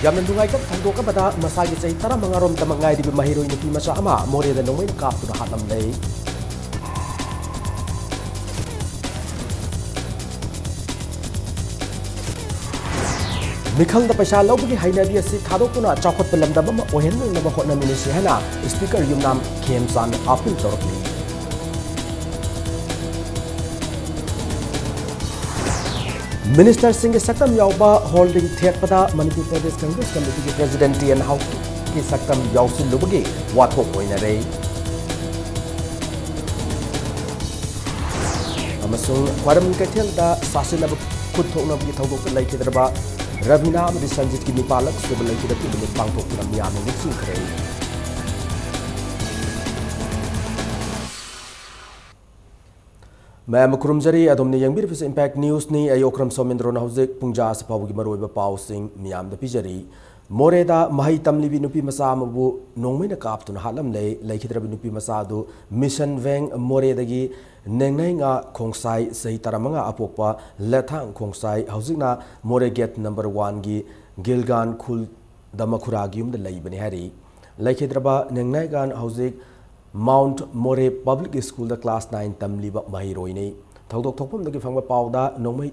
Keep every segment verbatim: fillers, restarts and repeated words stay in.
ꯌꯥꯝꯅ ꯅꯨꯡꯉꯥꯏꯇꯕ ꯊꯧꯗꯣꯛ ꯑꯃꯗ ꯃꯁꯥꯒꯤ ꯆꯍꯤ ꯇꯔꯥꯃꯉꯥꯔꯣꯝꯇꯃꯛ ꯉꯥꯏꯔꯤꯕ ꯃꯍꯩꯔꯣꯏ ꯅꯨꯄꯤ ꯃꯆꯥ ꯑꯃ ꯃꯣꯔꯦꯗ ꯅꯣꯡꯃꯩꯅ ꯀꯥꯞꯇꯨꯅ ꯍꯥꯠꯂꯝꯂꯦ꯫ ꯃꯤꯈꯜꯗ ꯄꯩꯁꯥ ꯂꯧꯕꯒꯤ ꯍꯩꯅꯕꯤ ꯑꯁꯤ ꯊꯥꯗꯣꯛꯇꯨꯅ ꯆꯥꯎꯈꯠꯄ ꯂꯝꯗꯝ ꯑꯃ ꯑꯣꯏꯍꯟꯅꯕ ꯍꯣꯠꯅꯃꯤꯟꯅꯁꯤ ꯍꯥꯏꯅ Speaker ꯌꯨꯝꯅꯥꯝ ꯈꯦꯝꯆꯥꯟꯅ ꯑꯥꯄꯤꯜ ꯇꯧꯔꯛꯂꯤ꯫ ꯃꯤꯅꯤꯁꯇꯔꯁꯤꯡꯒꯤ ꯁꯛꯇꯝ ꯌꯥꯎꯕ ꯍꯣꯜꯗꯤꯡ ꯊꯦꯠꯄꯗ ꯃꯅꯤꯄꯨꯔ ꯄ꯭ꯔꯗꯦꯁ ꯀꯪꯒ꯭ꯔꯦꯁ ꯀꯃꯤꯇꯤꯒꯤ ꯄ꯭ꯔꯦꯁꯤꯗꯦꯟꯠ ꯇꯤ ꯑꯦꯟ ꯍꯥꯎꯀꯤꯞꯀꯤ ꯁꯛꯇꯝ ꯌꯥꯎꯁꯤꯜꯂꯨꯕꯒꯤ ꯋꯥꯊꯣꯛ ꯑꯣꯏꯅꯔꯦ꯫ ꯑꯃꯁꯨꯡ ꯈ꯭ꯋꯥꯏꯔꯝꯕꯟ ꯀꯩꯊꯦꯜꯗ ꯁꯥꯁꯤꯟꯅꯕ ꯈꯨꯠ ꯊꯣꯛꯅꯕꯒꯤ ꯊꯧꯗꯣꯛꯇ ꯂꯩꯈꯤꯗ꯭ꯔꯕ ꯔꯕꯤꯅꯥ ꯑꯃꯗꯤ ꯁꯟꯖꯤꯠꯀꯤ ꯅꯤꯄꯥꯜꯂꯛ ꯁꯨꯕ ꯂꯩꯈꯤꯗꯕ ꯅꯨꯃꯤꯠ ꯄꯥꯡꯊꯣꯛꯇꯨꯅ ꯃꯤꯌꯥꯝꯅ ꯅꯤꯡꯁꯤꯡꯈ꯭ꯔꯦ꯫ ꯃꯌꯥꯝꯕꯨ ꯈꯨꯔꯨꯝꯖꯔꯤ꯫ ꯑꯗꯣꯝꯅ ꯌꯦꯡꯕꯤꯔꯤꯕꯁꯤ Impact Newsꯅꯤ꯫ ꯑꯩ ꯑꯣꯀ꯭ꯔꯝ ꯁꯣꯃꯦꯟꯗ꯭ꯔꯣꯅ ꯍꯧꯖꯤꯛ ꯄꯨꯡꯖꯥ ꯑꯁꯤ ꯐꯥꯎꯕꯒꯤ ꯃꯔꯨꯑꯣꯏꯕ ꯄꯥꯎꯁꯤꯡ ꯃꯤꯌꯥꯝꯗ ꯄꯤꯖꯔꯤ꯫ ꯃꯣꯔꯦꯗ ꯃꯍꯩ ꯇꯝꯂꯤꯕꯤ ꯅꯨꯄꯤ ꯃꯆꯥ ꯑꯃꯕꯨ ꯅꯣꯡꯃꯩꯅ ꯀꯥꯞꯇꯨꯅ ꯍꯥꯠꯂꯝꯂꯦ꯫ ꯂꯩꯈꯤꯗ꯭ꯔꯕꯤ ꯅꯨꯄꯤ ꯃꯆꯥ ꯑꯗꯨ ꯃꯤꯁꯟ ꯚꯦꯡ ꯃꯣꯔꯦꯗꯒꯤ ꯅꯦꯡꯅꯩꯉꯥ ꯈꯣꯡꯁꯥꯏ, ꯆꯍꯤ ꯇꯔꯥꯃꯉꯥ, ꯑꯄꯣꯛꯄ ꯂꯦꯊꯥꯡ ꯈꯣꯡꯁꯥꯏ, ꯍꯧꯖꯤꯛꯅ ꯃꯣꯔꯦ ꯒꯦꯠ ꯅꯝꯕꯔ ꯋꯥꯟꯒꯤ ꯒꯤꯜꯒꯥꯟ ꯈꯨꯜꯗ ꯃꯈꯨꯔꯥꯒꯤ ꯌꯨꯝꯗ ꯂꯩꯕꯅꯤ ꯍꯥꯏꯔꯤ꯫ ꯂꯩꯈꯤꯗ꯭ꯔꯕ ꯅꯦꯡꯅꯩꯉꯥꯟ ꯍꯧꯖꯤꯛ ꯃꯥꯎꯟꯠ ꯃꯣꯔꯦ ꯄꯕ꯭ꯂꯤꯛ ꯁ꯭ꯀꯨꯜꯗ ꯀ꯭ꯂꯥꯁ ꯅꯥꯏꯟ ꯇꯝꯂꯤꯕ ꯃꯍꯩꯔꯣꯏꯅꯤ꯫ ꯊꯧꯗꯣꯛ ꯊꯣꯛꯐꯝꯗꯒꯤ ꯐꯪꯕ ꯄꯥꯎꯗ ꯅꯣꯡꯃꯩ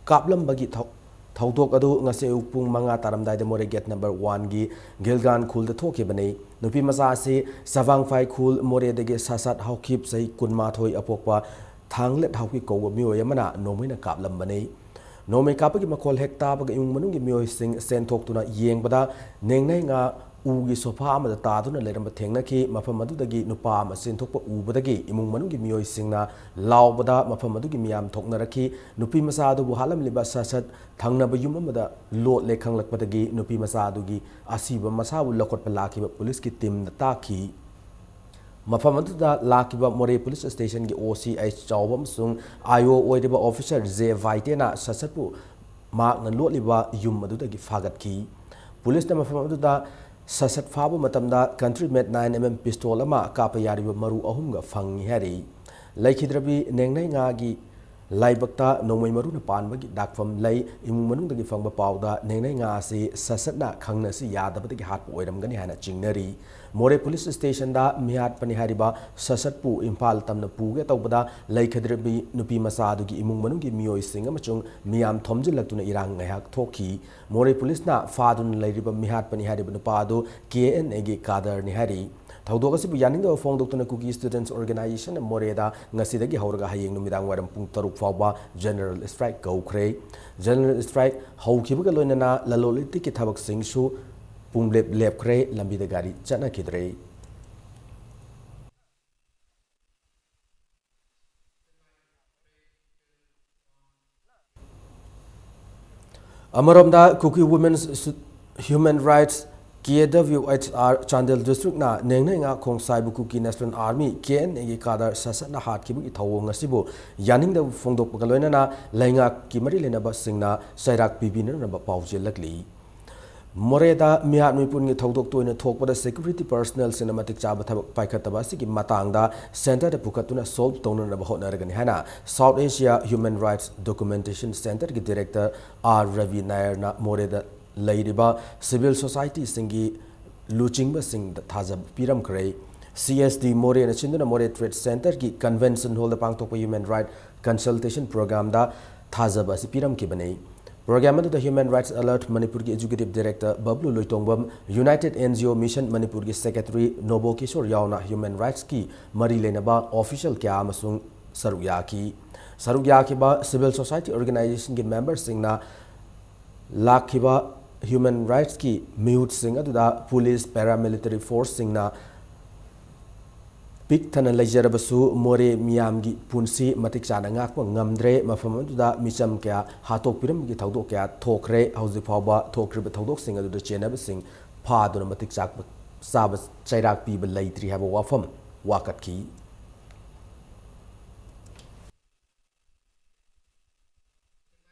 ꯀꯥꯞꯂꯝꯕꯒꯤ ꯊꯧ-, ꯊꯧꯗꯣꯛ ꯑꯗꯨ ꯉꯁꯤ ꯑꯌꯨꯛ ꯄꯨꯡ ꯃꯉꯥ ꯇꯥꯔꯝꯗꯥꯏꯗ ꯃꯣꯔꯦ ꯒꯦꯠ ꯅꯝꯕꯔ ꯋꯥꯟꯒꯤ ꯒꯤꯜꯒꯥꯟ ꯈꯨꯜꯗ ꯊꯣꯛꯈꯤꯕꯅꯤ꯫ ꯅꯨꯄꯤ ꯃꯆꯥ ꯑꯁꯤ ꯆꯕꯥꯡꯐꯥꯏ ꯈꯨꯜ ꯃꯣꯔꯦꯗꯒꯤ ꯁꯁꯠ ꯍꯥꯎꯀꯤꯞ, ꯆꯍꯤ ꯀꯨꯟꯃꯥꯊꯣꯏ, ꯑꯄꯣꯛꯄ ꯊꯥꯡꯂꯦꯠ ꯍꯥꯎꯀꯤꯞ ꯀꯧꯕ ꯃꯤꯑꯣꯏ ꯑꯃꯅ ꯅꯣꯡꯃꯩꯅ ꯀꯥꯞꯂꯝꯕꯅꯤ꯫ ꯅꯣꯡꯃꯩ ꯀꯥꯞꯄꯒꯤ ꯃꯈꯣꯜ ꯍꯦꯛ ꯇꯥꯕꯒ ꯏꯃꯨꯡ ꯃꯅꯨꯡꯒꯤ ꯃꯤꯑꯣꯏꯁꯤꯡ ꯆꯦꯟꯊꯣꯛꯇꯨꯅ ꯌꯦꯡꯕꯗ ꯅꯦꯡꯅꯩꯉꯥ ꯎꯒꯤ ꯁꯣꯐꯥ ꯑꯃꯗ ꯇꯥꯗꯨꯅ ꯂꯩꯔꯝꯕ ꯊꯦꯡꯅꯈꯤ꯫ ꯃꯐꯝ ꯑꯗꯨꯗꯒꯤ ꯅꯨꯄꯥ ꯑꯃ ꯆꯦꯟꯊꯣꯛꯄ ꯎꯕꯗꯒꯤ ꯏꯃꯨꯡ ꯃꯅꯨꯡꯒꯤ ꯃꯤꯑꯣꯏꯁꯤꯡꯅ ꯂꯥꯎꯕꯗ ꯃꯐꯝ ꯑꯗꯨꯒꯤ ꯃꯤꯌꯥꯝ ꯊꯣꯛꯅꯔꯛꯈꯤ꯫ ꯅꯨꯄꯤ ꯃꯆꯥ ꯑꯗꯨꯕꯨ ꯍꯥꯠꯂꯝꯂꯤꯕ ꯁꯁꯠ ꯊꯪꯅꯕ ꯌꯨꯝ ꯑꯃꯗ ꯂꯣꯠꯂꯦ ꯈꯪꯂꯛꯄꯗꯒꯤ ꯅꯨꯄꯤ ꯃꯆꯥ ꯑꯗꯨꯒꯤ ꯑꯁꯤꯕ ꯃꯁꯥꯕꯨ ꯂꯧꯈꯠꯄ ꯂꯥꯛꯈꯤꯕ ꯄꯨꯂꯤꯁꯀꯤ ꯇꯤꯝꯅ ꯇꯥꯛꯈꯤ꯫ ꯃꯐꯝ ꯑꯗꯨꯗ ꯂꯥꯛꯈꯤꯕ ꯃꯣꯔꯦ ꯄꯨꯂꯤꯁ ꯁ꯭ꯇꯦꯁꯟꯒꯤ ꯑꯣ ꯁꯤ ꯑꯩꯆ ꯆꯥꯎꯕ ꯑꯃꯁꯨꯡ ꯑꯥꯏ ꯑꯣ ꯑꯣꯏꯔꯤꯕ ꯑꯣꯐꯤꯁꯔ ꯖꯦ ꯚꯥꯏꯇꯦꯅ ꯁꯁꯠꯄꯨ ꯃꯍꯥꯛꯅ ꯂꯣꯠꯂꯤꯕ ꯌꯨꯝ ꯑꯗꯨꯗꯒꯤ ꯐꯥꯒꯠꯈꯤ꯫ ꯄꯨꯂꯤꯁꯅ ꯃꯐꯝ ꯑꯗꯨꯗ ꯁꯁꯠ ꯐꯥꯕ ꯃꯇꯝꯗ ꯀꯟꯇ꯭ꯔꯤ ꯃꯦꯠ ꯅꯥꯏꯟ ꯑꯦꯝ ꯑꯦꯝ ꯄꯤꯁꯇꯣꯜ ꯑꯃ ꯀꯥꯞꯄ ꯌꯥꯔꯤꯕ ꯃꯔꯨ ꯑꯍꯨꯝꯒ ꯐꯪꯉꯤ ꯍꯥꯏꯔꯤ꯫ ꯂꯩꯈꯤꯗ꯭ꯔꯕꯤ ꯅꯦꯡꯅꯩꯉꯥꯒꯤ ꯂꯥꯏꯕꯛꯇ ꯅꯣꯡꯃꯩ ꯃꯔꯨꯅ ꯄꯥꯟꯕꯒꯤ ꯗꯥꯛꯐꯝ ꯂꯩ꯫ ꯏꯃꯨꯡ ꯃꯅꯨꯡꯗꯒꯤ ꯐꯪꯕ ꯄꯥꯎꯗ ꯅꯦꯡꯅꯩ ꯉꯥ ꯑꯁꯤ ꯁꯠꯁꯠꯅ ꯈꯪꯅꯁꯤ ꯌꯥꯗꯕꯗꯒꯤ ꯍꯥꯠꯄ ꯑꯣꯏꯔꯝꯒꯅꯤ ꯍꯥꯏꯅ ꯆꯤꯡꯅꯔꯤ꯫ ꯃꯣꯔꯦ ꯄꯨꯂꯤꯁ ꯁ꯭ꯇꯦꯁꯟꯗ ꯃꯤꯍꯥꯠꯄꯅꯤ ꯍꯥꯏꯔꯤꯕ ꯁꯠꯁꯠꯄꯨ ꯏꯝꯐꯥꯜ ꯇꯝꯅ ꯄꯨꯒꯦ ꯇꯧꯕꯗ ꯂꯩꯈꯗ꯭ꯔꯕꯤ ꯅꯨꯄꯤ ꯃꯆꯥ ꯑꯗꯨꯒꯤ ꯏꯃꯨꯡ ꯃꯅꯨꯡꯒꯤ ꯃꯤꯑꯣꯏꯁꯤꯡ ꯑꯃꯁꯨꯡ ꯃꯤꯌꯥꯝ ꯊꯣꯝꯖꯤꯜꯂꯛꯇꯨꯅ ꯏꯔꯥꯡ ꯉꯥꯏꯍꯥꯛ ꯊꯣꯛꯈꯤ꯫ ꯃꯣꯔꯦ ꯄꯨꯂꯤꯁꯅ ꯐꯥꯗꯨꯅ ꯂꯩꯔꯤꯕ ꯃꯤꯍꯥꯠꯄꯅꯤ ꯍꯥꯏꯔꯤꯕ ꯅꯨꯄꯥ ꯑꯗꯨ ꯀꯦ ꯑꯦꯟ ꯑꯦꯒꯤ ꯀꯥꯗꯔꯅꯤ ꯍꯥꯏꯔꯤ꯫ ꯊꯧꯗꯣꯛ ꯑꯁꯤꯕꯨ ꯌꯥꯅꯤꯡꯗꯕ ꯐꯣꯡꯗꯣꯛꯇꯨꯅ ꯀꯨꯀꯤ ꯁ꯭ꯇꯨꯗꯦꯟꯠꯁ ꯑꯣꯔꯒꯅꯥꯏꯖꯦꯁꯟꯅ ꯃꯣꯔꯦꯗ ꯉꯁꯤꯗꯒꯤ ꯍꯧꯔꯒ ꯍꯌꯦꯡ ꯅꯨꯃꯤꯗꯥꯡ ꯋꯥꯏꯔꯝ ꯄꯨꯡ ꯇꯔꯨꯛ ꯐꯥꯎꯕ ꯖꯦꯅꯔꯦꯜ ꯁ꯭ꯇ꯭ꯔꯥꯏꯛ ꯀꯧꯈ꯭ꯔꯦ꯫ ꯖꯦꯅꯔꯦꯜ ꯁ꯭ꯇ꯭ꯔꯥꯏꯛ ꯍꯧꯈꯤꯕꯒ ꯂꯣꯏꯅꯅ ꯂꯂꯣꯟ ꯏꯇꯤꯛꯀꯤ ꯊꯕꯛꯁꯤꯡꯁꯨ ꯄꯨꯡꯂꯦꯞ ꯂꯦꯞꯈ꯭ꯔꯦ, ꯂꯝꯕꯤꯗ ꯒꯥꯔꯤ ꯆꯠꯅꯈꯤꯗ꯭ꯔꯦ꯫ ꯑꯃꯔꯣꯝꯗ, Kuki Women's Human Rights, K W H R, Chandel ꯗꯤꯁꯇ꯭ꯔꯤꯛꯅ ꯅꯦꯡꯅꯩꯉꯥ ꯈꯣꯡꯁꯥꯏꯕꯨ Kuki national army, K N ꯑꯦꯒꯤ ꯀꯥꯗꯔ ꯁꯠꯁꯠꯅ ꯍꯥꯠꯈꯤꯕꯒꯤ ꯊꯧꯑꯣꯡ ꯑꯁꯤꯕꯨ ꯌꯥꯅꯤꯡꯗꯕ ꯐꯣꯡꯗꯣꯛꯄꯒ ꯂꯣꯏꯅꯅ ꯂꯩꯉꯥꯛꯀꯤ ꯃꯔꯤ ꯂꯩꯅꯕꯁꯤꯡꯅ ꯆꯩꯔꯥꯛ ꯄꯤꯕꯤꯅꯅꯕ ꯄꯥꯎ ꯆꯦꯜꯂꯛꯂꯤ꯫ ꯃꯣꯔꯦꯗ ꯃꯤꯍꯥꯠ ꯃꯤꯄꯨꯟꯒꯤ ꯊꯧꯗꯣꯛ ꯇꯣꯏꯅ ꯊꯣꯛꯄꯗ ꯁꯦꯀ꯭ꯌꯨꯔꯤꯇꯤ ꯄꯔꯁꯅꯦꯜꯁꯤꯡꯅ ꯃꯇꯤꯛ ꯆꯥꯕ ꯊꯕꯛ ꯄꯥꯏꯈꯠꯇꯕ ꯑꯁꯤꯒꯤ ꯃꯇꯥꯡꯗ ꯁꯦꯟꯇꯔꯗ ꯄꯨꯈꯠꯇꯨꯅ ꯁꯣꯜꯕ ꯇꯧꯅꯅꯕ ꯍꯣꯠꯅꯔꯒꯅꯤ ꯍꯥꯏꯅ south Asia human rights documentation ꯁꯦꯟꯇꯔꯒꯤ ꯗꯤꯔꯦꯛꯇꯔ ꯑꯥꯔ ꯔꯕꯤ ꯅꯥꯌꯔꯅ ꯃꯣꯔꯦꯗ ꯂꯩꯔꯤꯕ ꯁꯤꯚꯤꯜ ꯁꯣꯁꯥꯏꯇꯤꯁꯤꯡꯒꯤ ꯂꯨꯆꯤꯡꯕꯁꯤꯡꯗ ꯊꯥꯖꯕ ꯄꯤꯔꯝꯈ꯭ꯔꯦ꯫ ꯁꯤ ꯑꯦꯁ ꯗꯤ ꯃꯣꯔꯦꯅ ꯁꯤꯟꯗꯨꯅ ꯃꯣꯔꯦ ꯇ꯭ꯔꯦꯗ ꯁꯦꯟꯇꯔꯒꯤ ꯀꯟꯚꯦꯟꯁꯟ ꯍꯣꯜꯗ ꯄꯥꯡꯊꯣꯛꯄ ꯍ꯭ꯌꯨꯃꯦꯟ ꯔꯥꯏꯠ ꯀꯟꯁꯜꯇꯦꯁꯟ ꯄ꯭ꯔꯣꯒ꯭ꯔꯥꯝꯗ ꯊꯥꯖꯕ ꯑꯁꯤ ꯄꯤꯔꯝꯈꯤꯕꯅꯤ꯫ ꯄ꯭ꯔꯣꯒ꯭ꯔꯥꯝ ꯑꯗꯨꯗ ꯍ꯭ꯌꯨꯃꯦꯟ ꯔꯥꯏꯠꯁ ꯑꯦꯂꯔꯠ ꯃꯅꯤꯄꯨꯔꯒꯤ executive director Bablu Loitongbam, united N G O mission ꯃꯅꯤꯄꯨꯔꯒꯤ ꯁꯦꯀ꯭ꯔꯦꯇꯔꯤ ꯅꯣꯕꯣ ꯀꯤꯁꯣꯔ ꯌꯥꯎꯅ ꯍ꯭ꯌꯨꯃꯦꯟ ꯔꯥꯏꯠꯁꯀꯤ ꯃꯔꯤ ꯂꯩꯅꯕ ꯑꯣꯐꯤꯁꯤꯌꯦꯜ ꯀꯌꯥ ꯑꯃꯁꯨ ꯁꯔꯨꯛ ꯌꯥꯈꯤ꯫ ꯁꯔꯨꯛ ꯌꯥꯈꯤꯕ ꯁꯤꯚꯤꯜ ꯁꯣꯁꯥꯏꯇꯤ ꯑꯣꯔꯒꯅꯥꯏꯖꯦꯁꯟꯒꯤ ꯃꯦꯝꯕꯔꯁꯤꯡꯅ ꯂꯥꯛꯈꯤꯕ ꯍ꯭ꯌꯨꯃꯦꯟ ꯔꯥꯏꯠꯁꯀꯤ ꯃꯤꯍꯨꯠꯁꯤꯡ ꯑꯗꯨꯗ ꯄꯨꯂꯤꯁ, ꯄꯦꯔꯥꯃꯤꯂꯤꯇꯔꯤ ꯐꯣꯔꯁꯁꯤꯡꯅ ꯄꯤꯛ ꯊꯟꯅ ꯂꯩꯖꯔꯕꯁꯨ ꯃꯣꯔꯦ ꯃꯤꯌꯥꯝꯒꯤ ꯄꯨꯟꯁꯤ ꯃꯇꯤꯛ ꯆꯥꯅ ꯉꯥꯛꯄ ꯉꯝꯗ꯭ꯔꯦ꯫ ꯃꯐꯝ ꯑꯗꯨꯗ ꯃꯤꯆꯝ ꯀꯌꯥ ꯍꯥꯠꯇꯣꯛꯄꯤꯔꯝꯕꯒꯤ ꯊꯧꯗꯣꯛ ꯀꯌꯥ ꯊꯣꯛꯈ꯭ꯔꯦ꯫ ꯍꯧꯖꯤꯛ ꯐꯥꯎꯕ ꯊꯣꯛꯈ꯭ꯔꯤꯕ ꯊꯧꯗꯣꯛꯁꯤꯡ ꯑꯗꯨꯗ ꯆꯦꯟꯅꯕꯁꯤꯡ ꯐꯥꯗꯨꯅ ꯃꯇꯤꯛ ꯆꯥꯛꯄ-, ꯆꯥꯕ ꯆꯩꯔꯥꯛ ꯄꯤꯕ ꯂꯩꯇ꯭ꯔꯤ ꯍꯥꯏꯕ ꯋꯥꯐꯝ ꯋꯥꯀꯠꯈꯤ꯫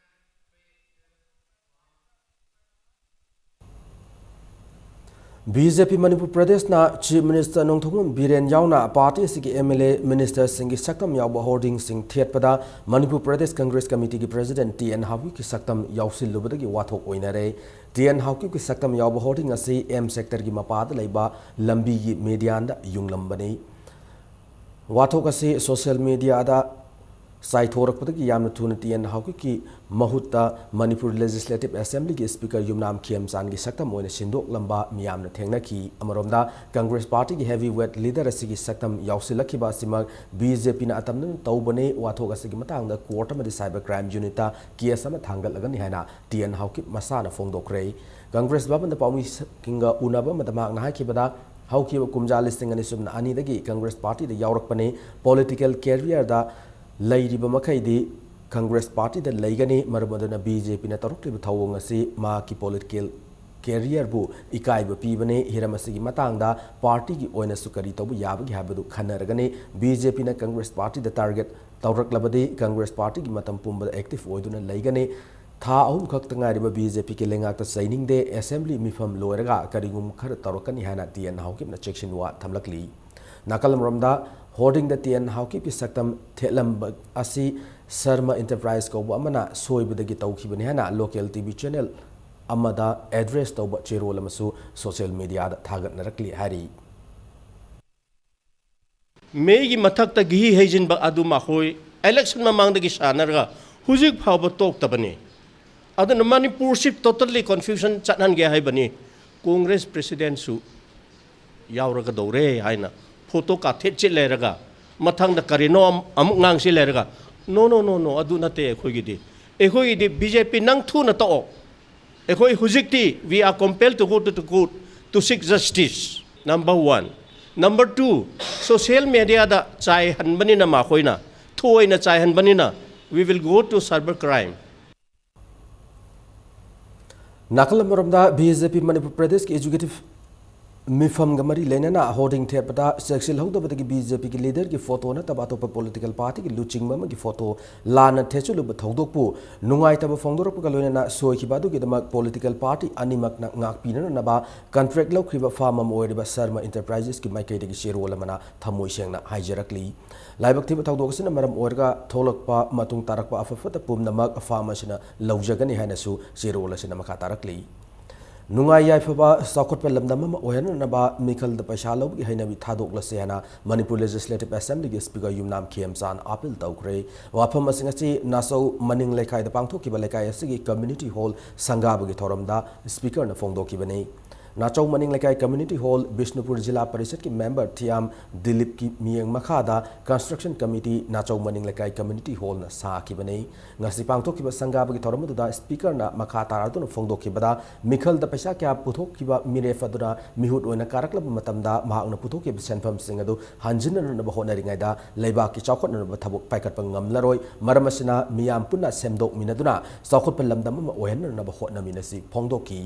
ꯕꯤ ꯖꯦ ꯄꯤ ꯃꯅꯤꯄꯨꯔ ꯄ꯭ꯔꯗꯦꯁꯅ Chief Minister ꯅꯣꯡꯊꯣꯝꯕꯝ ꯕꯤꯔꯦꯟ ꯌꯥꯎꯅ party ꯑꯁꯤꯒꯤ M L A, ministerꯁꯤꯡꯒꯤ ꯁꯛꯇꯝ ꯌꯥꯎꯕ hoardingꯁꯤꯡ ꯊꯦꯠꯄꯗ Manipur Pradesh Congress Committeeꯒꯤ President T N ꯍꯥꯎꯀꯤꯞꯀꯤ ꯁꯛꯇꯝ ꯌꯥꯎꯁꯤꯜꯂꯨꯕꯗꯒꯤ ꯋꯥꯊꯣꯛ ꯑꯣꯏꯅꯔꯦ꯫ T N ꯍꯥꯎꯀꯤꯞꯀꯤ ꯁꯛꯇꯝ ꯌꯥꯎꯕ hoarding ꯑꯁꯤ M sectorꯒꯤ ꯃꯄꯥꯗ ꯂꯩꯕ ꯂꯝꯕꯤꯒꯤ medianꯗ ꯌꯨꯡꯂꯝꯕꯅꯤ꯫ ꯋꯥꯊꯣꯛ ꯑꯁꯤ social mediaꯗ ꯆꯥꯏꯊꯣꯔꯛꯄꯗꯒꯤ ꯌꯥꯝꯅ ꯊꯨꯅ T N ꯍꯥꯎꯀꯤꯞꯀꯤ ꯃꯍꯨꯠꯇ ꯃꯅꯤꯄꯨꯔ Legislative Assemblyꯒꯤ Speaker ꯌꯨꯝꯅꯥꯝ ꯈꯦꯝꯆꯥꯟꯒꯤ ꯁꯛꯇꯝ ꯑꯣꯏꯅ ꯁꯤꯟꯗꯣꯛꯂꯝꯕ ꯃꯤꯌꯥꯝꯅ ꯊꯦꯡꯅꯈꯤ꯫ ꯑꯃꯔꯣꯝꯗ, Congress partyꯒꯤ heavyweight leader ꯑꯁꯤꯒꯤ ꯁꯛꯇꯝ ꯌꯥꯎꯁꯤꯜꯂꯛꯈꯤꯕ ꯑꯁꯤꯃꯛ B J Pꯅ ꯑꯇꯝꯅꯅ ꯇꯧꯕꯅꯤ꯫ ꯋꯥꯊꯣꯛ ꯑꯁꯤꯒꯤ ꯃꯇꯥꯡꯗ court ꯑꯃꯗꯤ cyber crime unitꯇ case ꯑꯃ ꯊꯥꯡꯒꯠꯂꯒꯅꯤ ꯍꯥꯏꯅ T N ꯍꯥꯎꯀꯤꯞ ꯃꯁꯥꯅ ꯐꯣꯡꯗꯣꯛꯈ꯭ꯔꯦ꯫ Congress ꯚꯕꯟꯗ ꯄꯥꯎꯃꯤꯁꯤꯡꯒ ꯎꯅꯕ ꯑꯃꯗ ꯃꯍꯥꯛꯅ ꯍꯥꯏꯈꯤꯕꯗ, ꯍꯧꯈꯤꯕ ꯀꯨꯝꯖꯥ ꯂꯤꯁꯤꯡ ꯑꯅꯤ ꯁꯨꯞꯅ ꯑꯅꯤꯗꯒꯤ Congress partyꯗ ꯌꯥꯎꯔꯛꯄꯅꯤ꯫ Political careerꯗ ꯂꯩꯔꯤꯕ ꯃꯈꯩꯗꯤ Congress partyꯗ ꯂꯩꯒꯅꯤ꯫ ꯃꯔꯝ ꯑꯗꯨꯅ B J Pꯅ ꯇꯧꯔꯛꯂꯤꯕ ꯊꯧꯑꯣꯡ ꯑꯁꯤ ꯃꯍꯥꯛꯀꯤ political careerꯕꯨ ꯏꯀꯥꯏꯕ ꯄꯤꯕꯅꯤ꯫ ꯍꯤꯔꯝ ꯑꯁꯤꯒꯤ ꯃꯇꯥꯡꯗ partyꯒꯤ ꯑꯣꯏꯅꯁꯨ ꯀꯔꯤ ꯇꯧꯕ ꯌꯥꯕꯒꯦ ꯍꯥꯏꯕꯗꯨ ꯈꯟꯅꯔꯒꯅꯤ꯫ B J Pꯅ Congress partyꯗ target ꯇꯧꯔꯛꯂꯕꯗꯤ Congress partyꯒꯤ ꯃꯇꯝ ꯄꯨꯝꯕꯗ active ꯑꯣꯏꯗꯨꯅ ꯂꯩꯒꯅꯤ꯫ ꯊꯥ ꯑꯍꯨꯝ ꯈꯛꯇ ꯉꯥꯏꯔꯤꯕ B J Pꯒꯤ ꯂꯩꯉꯥꯛꯇ ꯆꯩꯅꯤꯡꯗꯦ꯫ Assembly ꯃꯤꯐꯝ ꯂꯣꯏꯔꯒ ꯀꯔꯤꯒꯨꯝꯕ ꯈꯔ ꯇꯧꯔꯛꯀꯅꯤ ꯍꯥꯏꯅ T N ꯍꯥꯎꯀꯤꯞꯅ ꯆꯦꯛꯁꯤꯟ ꯋꯥ ꯊꯝꯂꯛꯂꯤ꯫ ꯅꯥꯀꯜ ꯑꯃꯔꯣꯝꯗ, hoardingꯗ T N ꯍꯥꯎꯀꯤꯞꯀꯤ ꯁꯛꯇꯝ ꯊꯦꯠꯂꯝꯕ ꯑꯁꯤ Sharma Enterprise ꯀꯧꯕ ꯑꯃꯅ ꯁꯣꯏꯕꯗꯒꯤ ꯇꯧꯈꯤꯕꯅꯤ ꯍꯥꯏꯅ local T V channel ꯑꯃꯗ address ꯇꯧꯕ ꯆꯦꯔꯣꯜ ꯑꯃꯁꯨ social mediaꯗ ꯊꯥꯒꯠꯅꯔꯛꯂꯤ ꯍꯥꯏꯔꯤ꯫ ꯃꯩꯒꯤ ꯃꯊꯛꯇ ꯘꯤ ꯍꯩꯖꯤꯟꯕ ꯑꯗꯨ ꯃꯈꯣꯏ election ꯃꯃꯥꯡꯗꯒꯤ ꯁꯥꯟꯅꯔꯒ ꯍꯧꯖꯤꯛ ꯐꯥꯎꯕ ꯇꯣꯛꯇꯕꯅꯤ꯫ ꯑꯗꯨꯅ ꯃꯅꯤꯄꯨꯔꯁꯤ totally confusion ꯆꯠꯍꯟꯒꯦ ꯍꯥꯏꯕꯅꯤ꯫ Congress presidentꯁꯨ ꯌꯥꯎꯔꯒꯗꯧꯔꯦ ꯍꯥꯏꯅ photo ꯀꯥꯊꯦꯠꯁꯤ ꯂꯩꯔꯒ ꯃꯊꯪꯗ ꯀꯔꯤꯅꯣ ꯑꯃ-, ꯑꯃꯨꯛ ꯉꯥꯡꯁꯤ ꯂꯩꯔꯒ, no, no, no, no, ꯑꯗꯨ ꯅꯠꯇꯦ ꯑꯩꯈꯣꯏꯒꯤꯗꯤ꯫ ꯑꯩꯈꯣꯏꯒꯤꯗꯤ B J P ꯅꯪ ꯊꯨꯅ ꯇꯣꯛꯑꯣ꯫ ꯑꯩꯈꯣꯏ ꯍꯧꯖꯤꯛꯇꯤ we are compelled to go to the court to seek justice, number one. Number two, social mediaꯗ ꯆꯥꯏꯍꯟꯕꯅꯤꯅ ꯃꯈꯣꯏꯅ, ꯊꯣꯏꯅ ꯆꯥꯏꯍꯟꯕꯅꯤꯅ, we will go to cyber crime. ꯅꯥꯀꯜ ꯑꯃꯔꯣꯝꯗ, B J P ꯃꯅꯤꯄꯨꯔ ꯄ꯭ꯔꯗꯦꯁꯀꯤ executive ꯃꯤꯐꯝꯒ ꯃꯔꯤ ꯂꯩꯅꯅ ꯍꯣꯔꯗꯤꯡ ꯊꯦꯠꯄꯗ ꯆꯦꯛꯁꯤꯜꯍꯧꯗꯕꯗꯒꯤ ꯕꯤ ꯖꯦ ꯄꯤꯒꯤ ꯂꯤꯗꯔꯒꯤ ꯐꯣꯇꯣ ꯅꯠꯇꯕ ꯑꯇꯣꯞꯄ ꯄꯣꯂꯤꯇꯤꯀꯦꯜ ꯄꯥꯔꯇꯤꯒꯤ ꯂꯨꯆꯤꯡꯕ ꯑꯃꯒꯤ ꯐꯣꯇꯣ ꯂꯥꯟꯅ ꯊꯦꯠꯆꯜꯂꯨꯕ ꯊꯧꯗꯣꯛꯄꯨ ꯅꯨꯡꯉꯥꯏꯇꯕ ꯐꯣꯡꯗꯣꯔꯛꯄꯒ ꯂꯣꯏꯅꯅ ꯁꯣꯏꯈꯤꯕ ꯑꯗꯨꯒꯤꯗꯃꯛ ꯄꯣꯂꯤꯇꯤꯀꯦꯜ ꯄꯥꯔꯇꯤ ꯑꯅꯤꯃꯛꯅ ꯉꯥꯛꯄꯤꯅꯅꯕ ꯀꯟꯇ꯭ꯔꯦꯛ ꯂꯧꯈꯤꯕ ꯐꯥꯔꯝ ꯑꯃ ꯑꯣꯏꯔꯤꯕ ꯁꯔꯃ ꯏꯟꯇꯔꯄ꯭ꯔꯥꯏꯖꯦꯁꯀꯤ ꯃꯥꯏꯀꯩꯗꯒꯤ ꯆꯦꯔꯣꯜ ꯑꯃꯅ ꯊꯃꯣꯏ ꯁꯦꯡꯅ ꯍꯥꯏꯖꯔꯛꯂꯤ꯫ ꯂꯥꯏꯕꯛ ꯊꯤꯕ ꯊꯧꯗꯣꯛ ꯑꯁꯤꯅ ꯃꯔꯝ ꯑꯣꯏꯔꯒ ꯊꯣꯛꯂꯛꯄ ꯃꯇꯨꯡ ꯇꯥꯔꯛꯄ ꯑꯐ ꯐꯠꯇ ꯄꯨꯝꯅꯃꯛ ꯐꯥꯔꯝ ꯑꯁꯤꯅ ꯂꯧꯖꯒꯅꯤ ꯍꯥꯏꯅꯁꯨ ꯆꯦꯔꯣꯜ ꯑꯁꯤꯅ ꯃꯈꯥ ꯇꯥꯔꯛꯂꯤ꯫ ꯅꯨꯡꯉꯥꯏ ꯌꯥꯏꯐꯕ ꯆꯥꯎꯈꯠꯄ ꯂꯝꯗꯝ ꯑꯃ ꯑꯣꯏꯍꯟꯅꯅꯕ ꯃꯤꯈꯜꯗ ꯄꯩꯁꯥ ꯂꯧꯕꯒꯤ ꯍꯩꯅꯕꯤ ꯊꯥꯗꯣꯛꯂꯁꯦ ꯍꯥꯏꯅ ꯃꯅꯤꯄꯨꯔ ꯂꯦꯖꯤꯁꯂꯦꯇꯤꯚ ꯑꯦꯁꯦꯝꯕ꯭ꯂꯤꯒꯤ ꯁ꯭ꯄꯤꯀꯔ ꯌꯨꯝꯅꯥꯝ ꯈꯦꯝꯆꯥꯟ ꯑꯥꯄꯤꯜ ꯇꯧꯈ꯭ꯔꯦ꯫ ꯋꯥꯐꯝ ꯑꯁꯤꯡ ꯑꯁꯤ ꯅꯥꯆꯧ ꯃꯅꯤꯡ ꯂꯩꯀꯥꯏꯗ ꯄꯥꯡꯊꯣꯛꯈꯤꯕ ꯂꯩꯀꯥꯏ ꯑꯁꯤꯒꯤ ꯀꯝꯃ꯭ꯌꯨꯅꯤꯇꯤ ꯍꯣꯜ ꯁꯪꯒꯥꯕꯒꯤ ꯊꯧꯔꯝꯗ ꯁ꯭ꯄꯤꯀꯔꯅ ꯐꯣꯡꯗꯣꯛꯈꯤꯕꯅꯤ꯫ ꯅꯥꯆꯧ ꯃꯅꯤꯡ ꯂꯩꯀꯥꯏ ꯀꯝꯃ꯭ꯌꯨꯅꯤꯇꯤ ꯍꯣꯜ ꯕꯤꯁꯅꯨꯄꯨꯔ ꯖꯤꯂꯥ ꯄꯔꯤꯁꯠꯀꯤ ꯃꯦꯝꯕꯔ ꯊꯤꯌꯥꯝ ꯗꯤꯂꯤꯞꯀꯤ ꯃꯤꯠꯌꯦꯡ ꯃꯈꯥꯗ ꯀꯟꯁꯇ꯭ꯔꯛꯁꯟ ꯀꯃꯤꯇꯤ ꯅꯥꯆꯧ ꯃꯅꯤꯡ ꯂꯩꯀꯥꯏ ꯀꯝꯃ꯭ꯌꯨꯅꯤꯇꯤ ꯍꯣꯜꯅ ꯁꯥꯈꯤꯕꯅꯤ꯫ ꯉꯁꯤ ꯄꯥꯡꯊꯣꯛꯈꯤꯕ ꯁꯪꯒꯥꯕꯒꯤ ꯊꯧꯔꯝ ꯑꯗꯨꯗ ꯁ꯭ꯄꯤꯀꯔꯅ ꯃꯈꯥ ꯇꯥꯔꯗꯨꯅ ꯐꯣꯡꯗꯣꯛꯈꯤꯕꯗ, ꯃꯤꯈꯜꯗ ꯄꯩꯁꯥ ꯀꯌꯥ ꯄꯨꯊꯣꯛꯈꯤꯕ ꯃꯤꯔꯦꯞ ꯑꯗꯨꯅ ꯃꯤꯍꯨꯠ ꯑꯣꯏꯅ ꯀꯥꯔꯛꯂꯕ ꯃꯇꯝꯗ ꯃꯍꯥꯛꯅ ꯄꯨꯊꯣꯛꯈꯤꯕ ꯁꯦꯟꯐꯝꯁꯤꯡ ꯑꯗꯨ ꯍꯟꯖꯤꯟꯅꯅꯕ ꯍꯣꯠꯅꯔꯤꯉꯩꯗ ꯂꯩꯕꯥꯛꯀꯤ ꯆꯥꯎꯈꯠꯅꯅꯕ ꯊꯕꯛ ꯄꯥꯏꯈꯠꯄ ꯉꯝꯂꯔꯣꯏ꯫ ꯃꯔꯝ ꯑꯁꯤꯅ ꯃꯤꯌꯥꯝ ꯄꯨꯟꯅ ꯁꯦꯝꯗꯣꯛꯃꯤꯟꯅꯗꯨꯅ ꯆꯥꯎꯈꯠꯄ ꯂꯝꯗꯝ ꯑꯃ ꯑꯣꯏꯍꯟꯅꯅꯕ ꯍꯣꯠꯅꯃꯤꯟꯅꯁꯤ ꯐꯣꯡꯗꯣꯛꯈꯤ꯫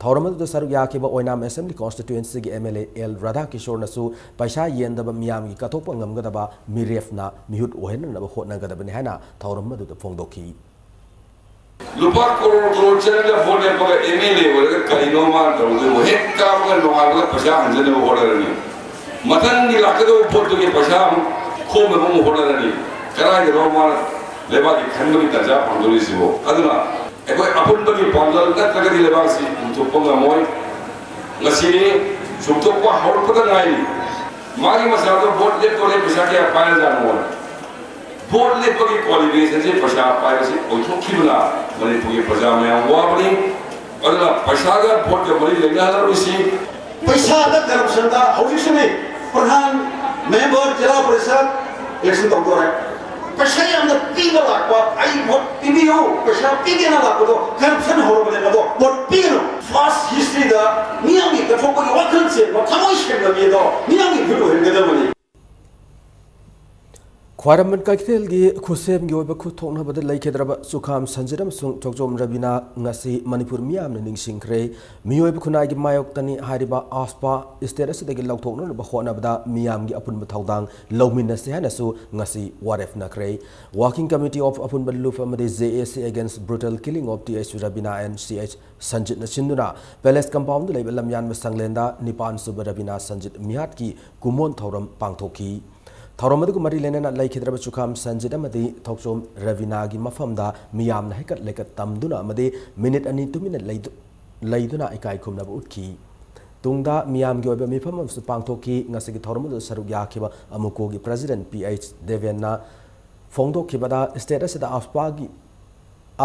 ꯊꯧꯔꯝ ꯑꯗꯨꯗ ꯁꯔꯨꯛ ꯌꯥꯈꯤꯕ ꯑꯣꯏꯅꯥꯝ ꯑꯦꯁꯦꯝꯕ꯭ꯂꯤ ꯀꯣꯟꯁꯇꯤꯇ꯭ꯌꯨꯑꯦꯟꯁꯤꯒꯤ ꯑꯦꯝ ꯑꯦꯜ ꯑꯦ ꯑꯦꯜ ꯔꯥꯙꯥꯀꯤꯁꯣꯔꯅꯁꯨ ꯄꯩꯁꯥ ꯌꯦꯟꯗꯕ ꯃꯤꯌꯥꯝꯒꯤ ꯀꯠꯊꯣꯛꯄ ꯉꯝꯒꯗꯕ ꯃꯤꯔꯦꯞꯅ ꯃꯤꯍꯨꯠ ꯑꯣꯏꯍꯟꯅꯅꯕ ꯍꯣꯠꯅꯒꯗꯕꯅꯤ ꯍꯥꯏꯅ ꯊꯧꯔꯝ ꯑꯗꯨꯗ ꯐꯣꯡꯗꯣꯛꯈꯤ꯫ ꯂꯨꯄꯥ ꯀꯔꯣꯔ ꯀꯔꯣꯔ ꯆꯪꯉꯒ ꯚꯣꯠ ꯂꯦꯞꯄꯒ ꯑꯦꯝ ꯑꯦꯜ ꯑꯦ ꯑꯣꯏꯔꯒ ꯀꯔꯤꯅꯣ ꯃꯥꯅ ꯇꯧꯗꯣꯏꯕꯨ? ꯍꯦꯛ ꯀꯥꯕꯒ ꯅꯣꯡꯉꯥꯟꯕꯒ ꯄꯩꯁꯥ ꯍꯟꯖꯤꯟꯅꯕ ꯍꯣꯠꯅꯔꯅꯤ꯫ ꯃꯊꯪꯒꯤ ꯂꯥꯛꯀꯗꯧꯕ ꯚꯣꯠꯇꯨꯒꯤ ꯄꯩꯁꯥ ꯑꯃꯨꯛ ꯈꯣꯝꯅꯕ ꯑꯃꯨꯛ ꯍꯣꯠꯅꯔꯅꯤ꯫ ꯀꯗꯥꯏꯗꯅꯣ ꯃꯥꯅ ꯂꯩꯕꯥꯛꯀꯤ ꯈꯟꯕꯒꯤ ꯇꯥꯟꯖꯥ ꯐꯪꯗꯣꯔꯤꯁꯤꯕꯣ? ꯑꯗꯨꯅ ꯑꯩꯈꯣꯏ ꯑꯄꯨꯟꯕꯒꯤ ꯄꯥꯡꯒꯜ ꯅꯠꯇ꯭ꯔꯒꯗꯤ ꯂꯩꯕꯥꯛꯁꯤ ꯄꯨꯊꯣꯛꯄ ꯉꯝꯃꯣꯏ꯫ ꯉꯁꯤ ꯆꯨꯝꯊꯣꯛꯄ ꯍꯧꯔꯛꯄꯗ ꯉꯥꯏꯔꯤ꯫ ꯃꯥꯒꯤ ꯃꯆꯥꯗꯣ ꯚꯣꯠ ꯂꯦꯞꯇꯣꯔꯦ, ꯄꯩꯁꯥ ꯀꯌꯥ ꯄꯥꯏꯔꯖꯥꯠꯅꯣ? ꯚꯣꯠ ꯂꯦꯞꯄꯒꯤ ꯀ꯭ꯋꯥꯂꯤꯐꯤꯀꯦꯁꯟꯁꯤ ꯄꯩꯁꯥ ꯄꯥꯏꯕꯁꯤ ꯑꯣꯏꯊꯣꯛꯈꯤꯕꯅ ꯃꯅꯤꯄꯨꯔꯒꯤ ꯄ꯭ꯔꯖꯥ ꯃꯌꯥꯝ ꯋꯥꯕꯅꯤ꯫ ꯑꯗꯨꯅ ꯄꯩꯁꯥꯒ ꯚꯣꯠꯀ ꯃꯔꯤ ꯂꯩꯅꯍꯜꯂꯔꯣꯏꯁꯤ꯫ ꯄꯩꯁꯥꯗ ꯀꯔꯞꯁꯟꯗ ꯍꯧꯖꯤꯛꯁꯨꯅꯤ꯫ ꯄ꯭ꯔꯙꯥꯟ, ꯃꯦꯝꯕꯔ, ꯖꯤꯂꯥ ꯄꯔꯤꯁꯠ ꯏꯂꯦꯛꯁꯟ ꯇꯧꯗꯣꯔꯦ꯫ ꯄꯩꯁꯥ ꯌꯥꯝꯅ ꯄꯤꯕ ꯂꯥꯛꯄ, "ꯑꯩ ꯚꯣꯠ ꯄꯤꯕꯤꯌꯨ, ꯄꯩꯁꯥ ꯄꯤꯒꯦꯅ" ꯂꯥꯛꯄꯗꯣ ꯀꯔꯞꯁꯟ ꯍꯧꯔꯕꯅꯦ꯫ ꯃꯗꯣ ꯚꯣꯠ ꯄꯤꯒꯅꯨ꯫ ꯐꯥꯔꯁ ꯍꯤꯁꯇ꯭ꯔꯤꯗ ꯃꯤꯌꯥꯝꯒꯤ ꯀꯠꯊꯣꯛꯄꯒꯤ ꯋꯥꯈꯜ ꯆꯦꯟꯕ, ꯊꯃꯣꯏ ꯁꯦꯡꯕ ꯃꯤ ꯑꯗꯣ ꯃꯤꯌꯥꯝꯒꯤ ꯃꯤꯍꯨꯠ ꯑꯣꯏꯍꯟꯒꯗꯕꯅꯤ꯫ ꯈ꯭ꯋꯥꯏꯔꯝꯕꯟ ꯀꯩꯊꯦꯜꯒꯤ ꯈꯨꯠꯁꯦꯝꯒꯤ ꯑꯣꯏꯕ ꯈꯨꯠ ꯊꯣꯛꯅꯕꯗ ꯂꯩꯈꯤꯗ꯭ꯔꯕ ꯆꯨꯈꯥꯝ ꯁꯟꯖꯤꯠ ꯑꯃꯁꯨꯡ ꯊꯣꯛꯆꯣꯝ ꯔꯕꯤꯅꯥ ꯉꯁꯤ ꯃꯅꯤꯄꯨꯔ ꯃꯤꯌꯥꯝꯅ ꯅꯤꯡꯁꯤꯡꯈ꯭ꯔꯦ꯫ ꯃꯤꯑꯣꯏꯕ ꯈꯨꯟꯅꯥꯏꯒꯤ ꯃꯥꯌꯣꯛꯇꯅꯤ ꯍꯥꯏꯔꯤꯕ ꯑꯥꯁꯄꯥ ꯁ꯭ꯇꯦꯠ ꯑꯁꯤꯗꯒꯤ ꯂꯧꯊꯣꯛꯅꯅꯕ ꯍꯣꯠꯅꯕꯗ ꯃꯤꯌꯥꯝꯒꯤ ꯑꯄꯨꯟꯕ ꯊꯧꯗꯥꯡ ꯂꯧꯃꯤꯟꯅꯁꯤ ꯍꯥꯏꯅꯁꯨ ꯉꯁꯤ ꯋꯥꯔꯦꯞꯅꯈ꯭ꯔꯦ꯫ Working Committee of ꯑꯄꯨꯟꯕ ꯂꯨꯞ ꯑꯃꯗꯤ J A C Against Brutal Killing of T H Rabina and C H ꯁꯟꯖꯤꯠꯅ ꯁꯤꯟꯗꯨꯅ ꯄꯦꯂꯦꯁ ꯀꯝꯄꯥꯎꯟꯗ ꯂꯩꯕ ꯂꯝꯌꯥꯟꯕ ꯁꯪꯂꯦꯟꯗ ꯅꯤꯄꯥꯟ ꯁꯨꯕ ꯔꯕꯤꯅꯥ ꯁꯟꯖꯤꯠ ꯃꯤꯍꯥꯠꯀꯤ ꯀꯨꯃꯣꯟ ꯊꯧꯔꯝ ꯄꯥꯡꯊꯣꯛꯈꯤ꯫ ꯊꯧꯔꯝ ꯑꯗꯨꯒ ꯃꯔꯤ ꯂꯩꯅꯅ ꯂꯩꯈꯤꯗ꯭ꯔꯕ ꯆꯨꯈꯥꯝ ꯁꯟꯖꯤꯠ ꯑꯃꯗꯤ ꯊꯣꯛꯆꯣꯝ ꯔꯕꯤꯅꯥꯒꯤ ꯃꯐꯝꯗ ꯃꯤꯌꯥꯝꯅ ꯍꯩꯀꯠ ꯂꯩꯀꯠ ꯇꯝꯗꯨꯅ ꯑꯃꯗꯤ ꯃꯤꯅꯤꯠ ꯑꯅꯤ ꯇꯨꯃꯤꯟꯅ ꯂꯩꯗꯨ-, ꯂꯩꯗꯨꯅ ꯏꯀꯥꯏ ꯈꯨꯝꯅꯕ ꯎꯠꯈꯤ꯫ ꯇꯨꯡꯗ ꯃꯤꯌꯥꯝꯒꯤ ꯑꯣꯏꯕ ꯃꯤꯐꯝ ꯑꯃꯁꯨ ꯄꯥꯡꯊꯣꯛꯈꯤ꯫ ꯉꯁꯤꯒꯤ ꯊꯧꯔꯝ ꯑꯗꯨꯗ ꯁꯔꯨꯛ ꯌꯥꯈꯤꯕ ꯑꯃꯨꯀꯣꯒꯤ ꯄ꯭ꯔꯦꯁꯤꯗꯦꯟꯠ ꯄꯤ ꯑꯩꯆ ꯗꯦꯕꯦꯟꯅ ꯐꯣꯡꯗꯣꯛꯈꯤꯕꯗ, ꯁ꯭ꯇꯦꯠ ꯑꯁꯤꯗ ꯑꯥꯐꯄꯥꯒꯤ,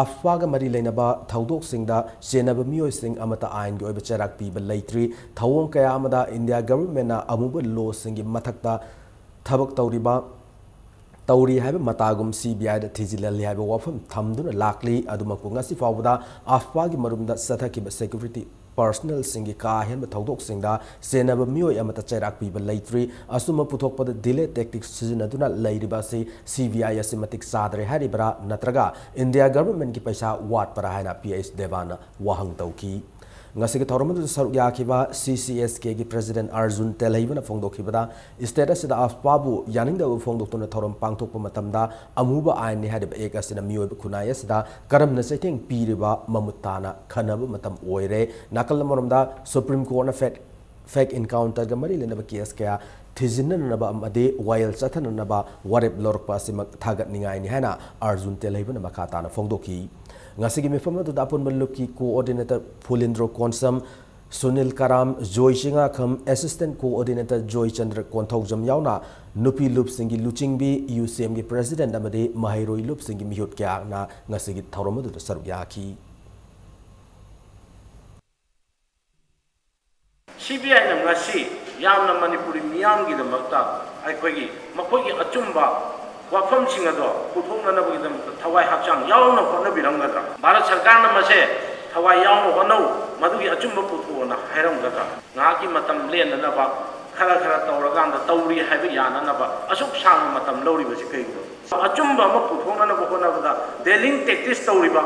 ꯑꯥꯐꯄꯥꯒ ꯃꯔꯤ ꯂꯩꯅꯕ ꯊꯧꯗꯣꯛꯁꯤꯡꯗ ꯆꯦꯟꯅꯕ ꯃꯤꯑꯣꯏꯁꯤꯡ ꯑꯃꯠꯇ ꯑꯥꯏꯟꯒꯤ ꯑꯣꯏꯕ ꯆꯩꯔꯥꯛ ꯄꯤꯕ ꯂꯩꯇ꯭ꯔꯤ꯫ ꯊꯧꯑꯣꯡ ꯀꯌꯥ ꯑꯃꯗ ꯏꯟꯗꯤꯌꯥ ꯒꯚꯔꯟꯃꯦꯟꯠꯅ ꯑꯃꯨꯕ ꯂꯣꯁꯤꯡꯒꯤ ꯃꯊꯛꯇ ꯊꯕꯛ ꯇꯧꯔꯤꯕ, ꯇꯧꯔꯤ ꯍꯥꯏꯕ ꯃꯇꯥꯒꯨꯝ ꯁꯤ ꯕꯤ ꯑꯥꯏꯗ ꯊꯤꯖꯤꯜꯍꯜꯂꯤ ꯍꯥꯏꯕ ꯋꯥꯐꯝ ꯊꯝꯗꯨꯅ ꯂꯥꯛꯂꯤ꯫ ꯑꯗꯨꯃꯛꯄꯨ ꯉꯁꯤ ꯐꯥꯎꯕꯗ ꯑꯥꯐꯄꯥꯒꯤ ꯃꯔꯨꯝꯗ ꯆꯠꯊꯈꯤꯕ ꯁꯦꯀ꯭ꯌꯨꯔꯤꯇꯤ ꯄꯔꯁꯅꯦꯜꯁꯤꯡꯒꯤ ꯀꯥ ꯍꯦꯟꯕ ꯊꯧꯗꯣꯛꯁꯤꯡꯗ ꯆꯦꯟꯅꯕ ꯃꯤꯑꯣꯏ ꯑꯃꯠꯇ ꯆꯩꯔꯥꯛ ꯄꯤꯕ ꯂꯩꯇ꯭ꯔꯤ꯫ ꯑꯆꯨꯝꯕ ꯄꯨꯊꯣꯛꯄꯗ ꯗꯤꯂꯦ ꯇꯦꯛꯇꯤꯛꯁ ꯁꯤꯖꯤꯟꯅꯗꯨꯅ ꯂꯩꯔꯤꯕ ꯑꯁꯤ ꯁꯤ ꯕꯤ ꯑꯥꯏ ꯑꯁꯤ ꯃꯇꯤꯛ ꯆꯥꯗ꯭ꯔꯦ ꯍꯥꯏꯔꯤꯕ꯭ꯔꯥ, ꯅꯠꯇ꯭ꯔꯒ ꯏꯟꯗꯤꯌꯥ ꯒꯚꯔꯟꯃꯦꯟꯠꯀꯤ ꯄꯩꯁꯥ ꯋꯥꯠꯄ꯭ꯔꯥ ꯍꯥꯏꯅ ꯄꯤ ꯑꯩꯆ ꯗꯦꯕꯥꯟꯅ ꯋꯥꯍꯪ ꯇꯧꯈꯤ꯫ ꯉꯁꯤꯒꯤ ꯊꯧꯔꯝ ꯑꯗꯨꯗ ꯁꯔꯨꯛ ꯌꯥꯈꯤꯕ ꯁꯤ ꯁꯤ ꯑꯦꯁ ꯀꯦꯒꯤ ꯄ꯭ꯔꯦꯁꯤꯗꯦꯟꯠ ꯑꯥꯔꯖꯨꯟ ꯇꯦꯜꯍꯩꯕꯅ ꯐꯣꯡꯗꯣꯛꯈꯤꯕꯗ, ꯁ꯭ꯇꯦꯠ ꯑꯁꯤꯗ ꯑꯥꯐꯄꯥꯕꯨ ꯌꯥꯅꯤꯡꯗꯕ ꯐꯣꯡꯗꯣꯛꯇꯨꯅ ꯊꯧꯔꯝ ꯄꯥꯡꯊꯣꯛꯄ ꯃꯇꯝꯗ, ꯑꯃꯨꯕ ꯑꯥꯏꯟꯅꯤ ꯍꯥꯏꯔꯤꯕ ꯑꯦꯛ ꯑꯁꯤꯅ ꯃꯤꯑꯣꯏꯕ ꯈꯨꯟꯅꯥꯏ ꯑꯁꯤꯗ ꯀꯔꯝꯅ ꯆꯩꯊꯦꯡ ꯄꯤꯔꯤꯕ ꯃꯃꯨꯠ ꯇꯥꯅ ꯈꯟꯅꯕ ꯃꯇꯝ ꯑꯣꯏꯔꯦ꯫ ꯅꯥꯀꯜ ꯑꯃꯔꯣꯝꯗ ꯁꯨꯄ꯭ꯔꯤꯝ ꯀꯣꯔꯠꯅ ꯐꯦꯛ, ꯐꯦꯛ ꯏꯟꯀꯥꯎꯟꯇꯔꯒ ꯃꯔꯤ ꯂꯩꯅꯕ ꯀꯦꯁ ꯀꯌꯥ ꯊꯤꯖꯤꯟꯅꯅꯕ ꯑꯃꯗꯤ ꯋꯥꯌꯦꯜ ꯆꯠꯊꯅꯅꯕ ꯋꯥꯔꯦꯞ ꯂꯧꯔꯛꯄ ꯑꯁꯤꯃꯛ ꯊꯥꯒꯠꯅꯤꯡꯉꯥꯏꯅꯤ ꯍꯥꯏꯅ ꯑꯥꯔꯖꯨꯟ ꯇꯦꯜꯍꯩꯕꯅ ꯃꯈꯥ ꯇꯥꯅ ꯐꯣꯡꯗꯣꯛꯈꯤ꯫ ꯉꯁꯤꯒꯤ ꯃꯤꯐꯝ ꯑꯗꯨꯗ ꯑꯄꯨꯟꯕ ꯂꯨꯞꯀꯤ ꯀꯣꯑꯣꯔꯗꯤꯅꯦꯇꯔ ꯐꯨꯂꯤꯟꯗ꯭ꯔꯣ ꯀꯣꯟꯁꯝ, ꯁꯨꯅꯤꯜ ꯀꯔꯥꯝ, ꯖꯣꯏ ꯆꯤꯉꯥꯈꯝ, ꯑꯦꯁꯤꯁꯇꯦꯟꯠ ꯀꯣꯑꯣꯔꯗꯤꯅꯦꯇꯔ ꯖꯣꯏꯆꯟꯗ꯭ꯔ ꯀꯣꯟꯊꯧꯖꯝ ꯌꯥꯎꯅ ꯅꯨꯄꯤ ꯂꯨꯞꯁꯤꯡꯒꯤ ꯂꯨꯆꯤꯡꯕꯤ, ꯌꯨ ꯁꯤ ꯑꯦꯝꯒꯤ ꯄ꯭ꯔꯦꯁꯤꯗꯦꯟꯠ ꯑꯃꯗꯤ ꯃꯍꯩꯔꯣꯏ ꯂꯨꯞꯁꯤꯡꯒꯤ ꯃꯤꯍꯨꯠ ꯀꯌꯥꯅ ꯉꯁꯤꯒꯤ ꯊꯧꯔꯝ ꯑꯗꯨꯗ ꯁꯔꯨꯛ ꯌꯥꯈꯤ꯫ ꯁꯤ ꯕꯤ ꯑꯥꯏꯅ ꯉꯁꯤ ꯌꯥꯝꯅ ꯃꯅꯤꯄꯨꯔꯤ ꯃꯤꯌꯥꯝꯒꯤꯗꯃꯛꯇ ꯑꯩꯈꯣꯏꯒꯤ ꯃꯈꯣꯏꯒꯤ ꯑꯆꯨꯝꯕ ꯋꯥꯐꯝꯁꯤꯡ ꯑꯗꯣ ꯄꯨꯊꯣꯛꯅꯅꯕꯒꯤꯗꯃꯛꯇ ꯊꯋꯥꯏ ꯍꯛꯆꯥꯡ ꯌꯥꯎꯅ ꯍꯣꯠꯅꯕꯤꯔꯝꯒꯗ꯭ꯔꯥ? ꯚꯥꯔꯠ ꯁꯔꯀꯥꯔꯅ ꯃꯁꯦ ꯊꯋꯥꯏ ꯌꯥꯎꯅ ꯍꯣꯠꯅꯧ, ꯃꯗꯨꯒꯤ ꯑꯆꯨꯝꯕ ꯄꯨꯊꯣꯛꯑꯣꯅ ꯍꯥꯏꯔꯝꯒꯗ꯭ꯔꯥ? ꯉꯥꯏꯍꯥꯛꯀꯤ ꯃꯇꯝ ꯂꯦꯟꯅꯅꯕ ꯈꯔ ꯈꯔ ꯇꯧꯔꯀꯥꯟꯗ ꯇꯧꯔꯤ ꯍꯥꯏꯕ ꯌꯥꯅꯅꯕ ꯑꯁꯨꯛ ꯁꯥꯡꯅ ꯃꯇꯝ ꯂꯧꯔꯤꯕꯁꯤ ꯀꯩꯒꯤꯅꯣ? ꯑꯆꯨꯝꯕ ꯑꯃ ꯄꯨꯊꯣꯛꯅꯅꯕ ꯍꯣꯠꯅꯕꯗ ꯗꯦꯂꯤꯡ ꯇꯦꯛꯇꯤꯁ ꯇꯧꯔꯤꯕ,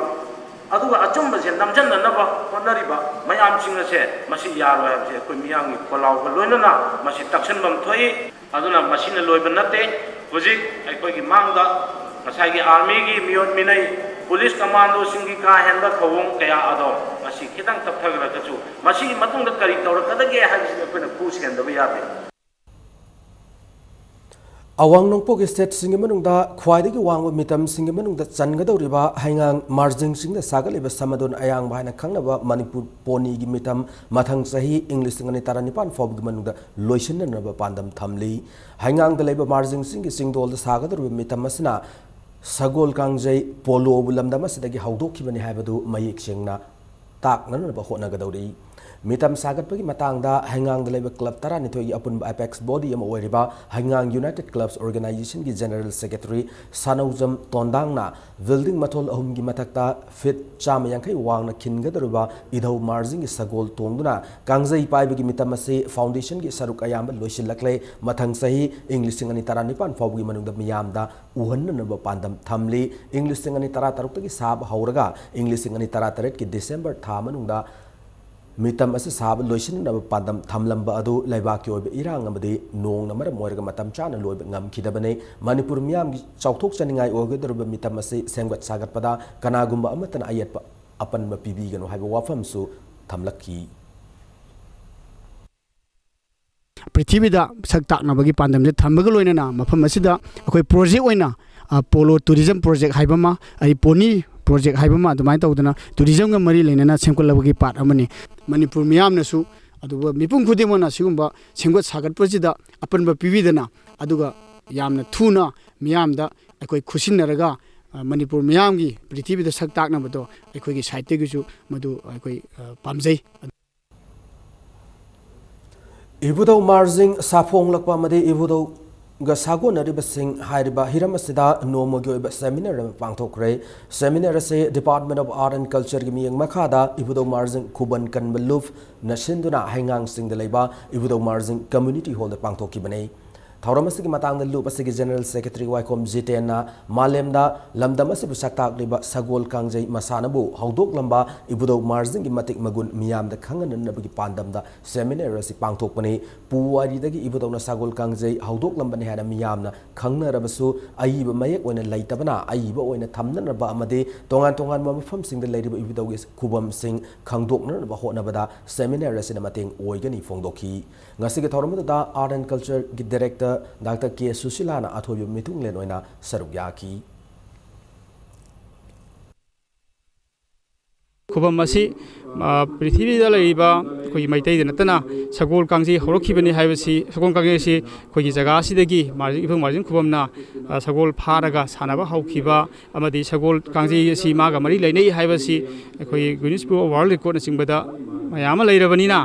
ꯑꯗꯨꯒ ꯑꯆꯨꯝꯕꯁꯦ ꯅꯝꯁꯤꯟꯅꯅꯕ ꯍꯣꯠꯅꯔꯤꯕ ꯃꯌꯥꯝꯁꯤꯡ ꯑꯁꯦ, ꯃꯁꯤ ꯌꯥꯔꯣꯏ ꯍꯥꯏꯕꯁꯦ ꯑꯩꯈꯣꯏ ꯃꯤꯌꯥꯝꯒꯤ ꯈꯣꯜꯂꯥꯎꯒ ꯂꯣꯏꯅꯅ ꯃꯁꯤ ꯇꯛꯁꯤꯟꯐꯝ ꯊꯣꯛꯏ꯫ ꯑꯗꯨꯅ ꯃꯁꯤꯅ ꯂꯣꯏꯕ ꯅꯠꯇꯦ꯫ ꯍꯧꯖꯤꯛ ꯑꯩꯈꯣꯏꯒꯤ ꯃꯥꯡꯗ ꯉꯁꯥꯏꯒꯤ ꯑꯥꯔꯃꯤꯒꯤ ꯃꯤꯑꯣꯠ ꯃꯤꯅꯩ, ꯄꯨꯂꯤꯁ ꯀꯃꯥꯟꯗꯣꯁꯤꯡꯒꯤ ꯀꯥ ꯍꯦꯟꯕ ꯊꯧꯑꯣꯡ ꯀꯌꯥ ꯑꯗꯣ ꯃꯁꯤ ꯈꯤꯇꯪ ꯇꯞꯊꯈ꯭ꯔꯒꯁꯨ, ꯃꯁꯤꯒꯤ ꯃꯇꯨꯡꯗ ꯀꯔꯤ ꯇꯧꯔꯛꯀꯗꯒꯦ ꯍꯥꯏꯕꯁꯤ ꯑꯩꯈꯣꯏꯅ ꯈꯨ ꯁꯦꯟꯗꯕ ꯌꯥꯗꯦ꯫ ꯑꯋꯥꯡ ꯅꯣꯡꯄꯣꯛ ꯁ꯭ꯇꯦꯠꯁꯤꯡꯒꯤ ꯃꯅꯨꯡꯗ ꯈ꯭ꯋꯥꯏꯗꯒꯤ ꯋꯥꯡꯕ ꯃꯤꯇꯝꯁꯤꯡꯒꯤ ꯃꯅꯨꯡꯗ ꯆꯟꯒꯗꯧꯔꯤꯕ ꯍꯩꯉꯥꯡ ꯃꯥꯔꯖꯤꯡ ꯆꯤꯡꯗ ꯁꯥꯒꯠꯂꯤꯕ ꯁꯃꯗꯣꯟ ꯑꯌꯥꯡꯕ ꯍꯥꯏꯅ ꯈꯪꯅꯕ ꯃꯅꯤꯄꯨꯔ ꯄꯣꯅꯤꯒꯤ ꯃꯤꯇꯝ ꯃꯊꯪ ꯆꯍꯤ ꯏꯪ ꯂꯤꯁꯤꯡ ꯑꯅꯤ ꯇꯔꯥꯅꯤꯄꯥꯟ ꯐꯥꯎꯕꯒꯤ ꯃꯅꯨꯡꯗ ꯂꯣꯏꯁꯤꯟꯅꯅꯕ ꯄꯥꯟꯗꯝ ꯊꯝꯂꯤ꯫ ꯍꯩꯉꯥꯡꯗ ꯂꯩꯕ ꯃꯥꯔꯖꯤꯡ ꯆꯤꯡꯒꯤ ꯆꯤꯡꯗꯣꯜꯗ ꯁꯥꯒꯗꯧꯔꯤꯕ ꯃꯤꯇꯝ ꯑꯁꯤꯅ ꯁꯒꯣꯜ ꯀꯥꯡꯖꯩ ꯄꯣꯂꯣꯕꯨ ꯂꯝꯗꯝ ꯑꯁꯤꯗꯒꯤ ꯍꯧꯗꯣꯛꯈꯤꯕꯅꯤ ꯍꯥꯏꯕꯗꯨ ꯃꯌꯦꯛ ꯁꯦꯡꯅ ꯇꯥꯛꯅꯅꯕ ꯍꯣꯠꯅꯒꯗꯧꯔꯤ꯫ ꯃꯤꯇꯝ ꯁꯥꯒꯠꯄꯒꯤ ꯃꯇꯥꯡꯗ ꯍꯩꯉꯥꯡꯗ ꯂꯩꯕ ꯀ꯭ꯂꯕ ꯇꯔꯥꯅꯤꯊꯣꯏꯒꯤ ꯑꯄꯨꯟꯕ ꯑꯦꯄꯦꯛꯁ ꯕꯣꯗꯤ ꯑꯃ ꯑꯣꯏꯔꯤꯕ ꯍꯩꯉꯥꯡ ꯌꯨꯅꯥꯏꯇꯦꯗ ꯀ꯭ꯂꯕꯁ ꯑꯣꯔꯒꯅꯥꯏꯖꯦꯁꯟꯒꯤ ꯖꯦꯅꯔꯦꯜ ꯁꯦꯀ꯭ꯔꯦꯇꯔꯤ ꯁꯅꯧꯖꯝ ꯇꯣꯟꯗꯥꯡꯅ ꯕꯤꯜꯗꯤꯡ ꯃꯊꯣꯜ ꯑꯍꯨꯝꯒꯤ ꯃꯊꯛꯇ ꯐꯤꯠ ꯆꯥꯝꯃ ꯌꯥꯡꯈꯩ ꯋꯥꯡꯅ ꯈꯤꯟꯒꯗꯧꯔꯤꯕ ꯏꯙꯧ ꯃꯥꯔꯖꯤꯡꯒꯤ ꯁꯒꯣꯜ ꯇꯣꯡꯗꯨꯅ ꯀꯥꯡꯖꯩ ꯄꯥꯏꯕꯒꯤ ꯃꯤꯇꯝ ꯑꯁꯤ ꯐꯥꯎꯟꯗꯦꯁꯟꯒꯤ ꯁꯔꯨꯛ ꯑꯌꯥꯝꯕ ꯂꯣꯏꯁꯤꯜꯂꯛꯂꯦ꯫ ꯃꯊꯪ ꯆꯍꯤ ꯏꯪ ꯂꯤꯁꯤꯡ ꯑꯅꯤ ꯇꯔꯥꯅꯤꯄꯥꯟ ꯐꯥꯎꯕꯒꯤ ꯃꯅꯨꯡꯗ ꯃꯤꯌꯥꯝꯗ ꯎꯍꯟꯅꯅꯕ ꯄꯥꯟꯗꯝ ꯊꯝꯂꯤ꯫ ꯏꯪ ꯂꯤꯁꯤꯡ ꯑꯅꯤ ꯇꯔꯥꯇꯔꯨꯛꯇꯒꯤ ꯁꯥꯕ ꯍꯧꯔꯒ ꯏꯪ ꯂꯤꯁꯤꯡ ꯑꯅꯤ ꯇꯔꯥꯇꯔꯦꯠꯀꯤ ꯗꯤꯁꯦꯝꯕꯔ ꯊꯥ ꯃꯅꯨꯡꯗ ꯃꯤꯇꯝ ꯑꯁꯤ ꯁꯥꯕ ꯂꯣꯏꯁꯤꯟꯅꯅꯕ ꯄꯥꯟꯗꯝ ꯊꯝꯂꯝꯕ ꯑꯗꯨ ꯂꯩꯕꯥꯛꯀꯤ ꯑꯣꯏꯕ ꯏꯔꯥꯡ ꯑꯃꯗꯤ ꯅꯣꯡꯅ ꯃꯔꯝ ꯑꯣꯏꯔꯒ ꯃꯇꯝ ꯆꯥꯅ ꯂꯣꯏꯕ ꯉꯝꯈꯤꯗꯕꯅꯤ꯫ ꯃꯅꯤꯄꯨꯔ ꯃꯤꯌꯥꯝꯒꯤ ꯆꯥꯎꯊꯣꯛꯆꯅꯤꯡꯉꯥꯏ ꯑꯣꯏꯒꯗꯧꯔꯤꯕ ꯃꯤꯇꯝ ꯑꯁꯤ ꯁꯦꯝꯒꯠ ꯁꯥꯒꯠꯄꯗ ꯀꯅꯥꯒꯨꯝꯕ ꯑꯃꯠꯇꯅ ꯑꯌꯦꯠꯄ ꯑꯄꯟꯕ ꯄꯤꯕꯤꯒꯅꯨ ꯍꯥꯏꯕ ꯋꯥꯐꯝꯁꯨ ꯊꯝꯂꯛꯈꯤ꯫ ꯄ꯭ꯔꯤꯊꯤꯕꯤꯗ ꯁꯛ ꯇꯥꯛꯅꯕꯒꯤ ꯄꯥꯟꯗꯝꯁꯦ ꯊꯝꯕꯒ ꯂꯣꯏꯅꯅ ꯃꯐꯝ ꯑꯁꯤꯗ ꯑꯩꯈꯣꯏ ꯄ꯭ꯔꯣꯖꯦꯛ ꯑꯣꯏꯅ ꯄꯣꯂꯣ ꯇꯨꯔꯤꯖꯝ ꯄ꯭ꯔꯣꯖꯦꯛ ꯍꯥꯏꯕ ꯑꯃ, ꯑꯩ ꯄꯣꯅꯤ ꯄ꯭ꯔꯣꯖꯦꯛ ꯍꯥꯏꯕ ꯑꯃ, ꯑꯗꯨꯃꯥꯏꯅ ꯇꯧꯗꯅ ꯇꯨꯔꯤꯖꯝꯒ ꯃꯔꯤ ꯂꯩꯅꯅ ꯁꯦꯝꯒꯠꯂꯕꯒꯤ ꯄꯥꯔꯠ ꯑꯃꯅꯤ꯫ ꯃꯅꯤꯄꯨꯔ ꯃꯤꯌꯥꯝꯅꯁꯨ, ꯑꯗꯨꯒ ꯃꯤꯄꯨꯝ ꯈꯨꯗꯤꯡꯃꯛꯅ ꯁꯤꯒꯨꯝꯕ ꯁꯦꯝꯒꯠ ꯁꯥꯒꯠꯄꯁꯤꯗ ꯑꯄꯟꯕ ꯄꯤꯕꯤꯗꯅ, ꯑꯗꯨꯒ ꯌꯥꯝꯅ ꯊꯨꯅ ꯃꯤꯌꯥꯝꯗ ꯑꯩꯈꯣꯏ ꯈꯨꯠꯁꯤꯟꯅꯔꯒ ꯃꯅꯤꯄꯨꯔ ꯃꯤꯌꯥꯝꯒꯤ ꯄ꯭ꯔꯤꯊꯤꯕꯤꯗ ꯁꯛ ꯇꯥꯛꯅꯕꯗꯣ ꯑꯩꯈꯣꯏꯒꯤ ꯁꯥꯏꯠꯇꯒꯤꯁꯨ ꯃꯗꯨ ꯑꯩꯈꯣꯏ ꯄꯥꯝꯖꯩ꯫ ꯏꯕꯨꯙꯧ ꯃꯥꯔꯖꯤꯡ ꯁꯥꯐꯣꯡꯂꯛꯄ ꯑꯃꯗꯤ ꯏꯕꯨꯙꯧ ꯒ ꯁꯥꯒꯣꯟꯅꯔꯤꯕꯁꯤꯡ ꯍꯥꯏꯔꯤꯕ ꯍꯤꯔꯝ ꯑꯁꯤꯗ ꯅꯣꯡꯃꯒꯤ ꯑꯣꯏꯕ ꯁꯦꯃꯤꯅꯥꯔ ꯑꯃ ꯄꯥꯡꯊꯣꯛꯈ꯭ꯔꯦ꯫ ꯁꯦꯃꯤꯅꯥꯔ ꯑꯁꯤ Department of Art and Culture ꯒꯤ ꯃꯤꯠꯌꯦꯡ ꯃꯈꯥꯗ ꯏꯕꯨꯙꯧ ꯃꯥꯔꯖꯤꯡ ꯈꯨꯕꯟ ꯀꯟꯕ ꯂꯨꯞꯅ ꯁꯤꯟꯗꯨꯅ ꯍꯩꯉꯥꯡꯁꯤꯡꯗ ꯂꯩꯕ ꯏꯕꯨꯙꯧ ꯃꯥꯔꯖꯤꯡ Community Hall ꯗ ꯄꯥꯡꯊꯣꯛꯈꯤꯕꯅꯤ꯫ ꯊꯧꯔꯝ ꯑꯁꯤꯒꯤ ꯃꯇꯥꯡꯗ ꯂꯨꯞ ꯑꯁꯤꯒꯤ General Secretary ꯋꯥꯏꯈꯣꯝ ꯖꯤꯇꯦꯟꯅ ꯃꯥꯂꯦꯝꯗ ꯂꯝꯗꯝ ꯑꯁꯤꯕꯨ ꯁꯛꯇꯥꯛꯂꯤꯕ ꯁꯒꯣꯜ ꯀꯥꯡꯖꯩ ꯃꯁꯥꯟꯅꯕꯨ ꯍꯧꯗꯣꯛꯂꯝꯕ ꯏꯕꯨꯙꯧ ꯃꯥꯔꯖꯤꯡꯒꯤ ꯃꯇꯤꯛ ꯃꯒꯨꯟ ꯃꯤꯌꯥꯝꯗ ꯈꯪꯍꯟꯅꯕꯒꯤ ꯄꯥꯟꯗꯝꯗ ꯁꯦꯃꯤꯅꯥꯔ ꯑꯁꯤ ꯄꯥꯡꯊꯣꯛꯄꯅꯤ꯫ ꯄꯨꯋꯥꯔꯤꯗꯒꯤ ꯏꯕꯨꯙꯧꯅ ꯁꯒꯣꯜ ꯀꯥꯡꯖꯩ ꯍꯧꯗꯣꯛꯂꯝꯕꯅꯤ ꯍꯥꯏꯅ ꯃꯤꯌꯥꯝꯅ ꯈꯪꯅꯔꯕꯁꯨ, ꯑꯏꯕ ꯃꯌꯦꯛ ꯑꯣꯏꯅ ꯂꯩꯇꯕꯅ ꯑꯏꯕ ꯑꯣꯏꯅ ꯊꯝꯅꯅꯕ ꯑꯃꯗꯤ ꯇꯣꯉꯥꯟ ꯇꯣꯉꯥꯟꯕ ꯃꯐꯝꯁꯤꯡꯗ ꯂꯩꯔꯤꯕ ꯏꯕꯨꯙꯧꯒꯤ ꯈꯨꯕꯝꯁꯤꯡ ꯈꯪꯗꯣꯛꯅꯅꯕ ꯍꯣꯠꯅꯕꯗ ꯁꯦꯃꯤꯅꯥꯔ ꯑꯁꯤꯅ ꯃꯇꯦꯡ ꯑꯣꯏꯒꯅꯤ ꯐꯣꯡꯗꯣꯛꯈꯤ꯫ ꯉꯁꯤꯒꯤ ꯊꯧꯔꯝ ꯑꯗꯨꯗ Art and Culture ꯒꯤ Director ꯗꯥꯛꯇꯔ ꯀꯦ ꯁꯨꯁꯤꯂꯥꯅ ꯑꯊꯣꯏꯕ ꯃꯤꯊꯨꯡꯂꯦꯟ ꯑꯣꯏꯅ ꯁꯔꯨꯛ ꯌꯥꯈꯤ꯫ ꯈꯨꯕꯝ ꯑꯁꯤ, ꯑ, ꯄ꯭ꯔꯤꯊꯤꯕꯤꯗ ꯂꯩꯔꯤꯕ ꯑꯩꯈꯣꯏꯒꯤ ꯃꯩꯇꯩꯗ ꯅꯠꯇꯅ ꯁꯒꯣꯜ ꯀꯥꯡꯖꯩ ꯍꯧꯔꯛꯈꯤꯕꯅꯤ ꯍꯥꯏꯕꯁꯤ, ꯁꯒꯣꯜ ꯀꯥꯡꯖꯩ ꯑꯁꯤ ꯑꯩꯈꯣꯏꯒꯤ ꯖꯒꯥ ꯑꯁꯤꯗꯒꯤ ꯃꯥꯔꯖꯤꯡ, ꯏꯕꯨꯙꯧ ꯃꯥꯔꯖꯤꯡ ꯈꯨꯕꯝꯅ, ꯑ, ꯁꯒꯣꯜ ꯐꯥꯔꯒ ꯁꯥꯟꯅꯕ ꯍꯧꯈꯤꯕ ꯑꯃꯗꯤ ꯁꯒꯣꯜ ꯀꯥꯡꯖꯩ ꯑꯁꯤ ꯃꯥꯒ ꯃꯔꯤ ꯂꯩꯅꯩ ꯍꯥꯏꯕꯁꯤ ꯑꯩꯈꯣꯏꯒꯤ Guinness Book of World Record ꯅꯆꯤꯡꯕꯗ ꯃꯌꯥꯝ ꯑꯃ ꯂꯩꯔꯕꯅꯤꯅ,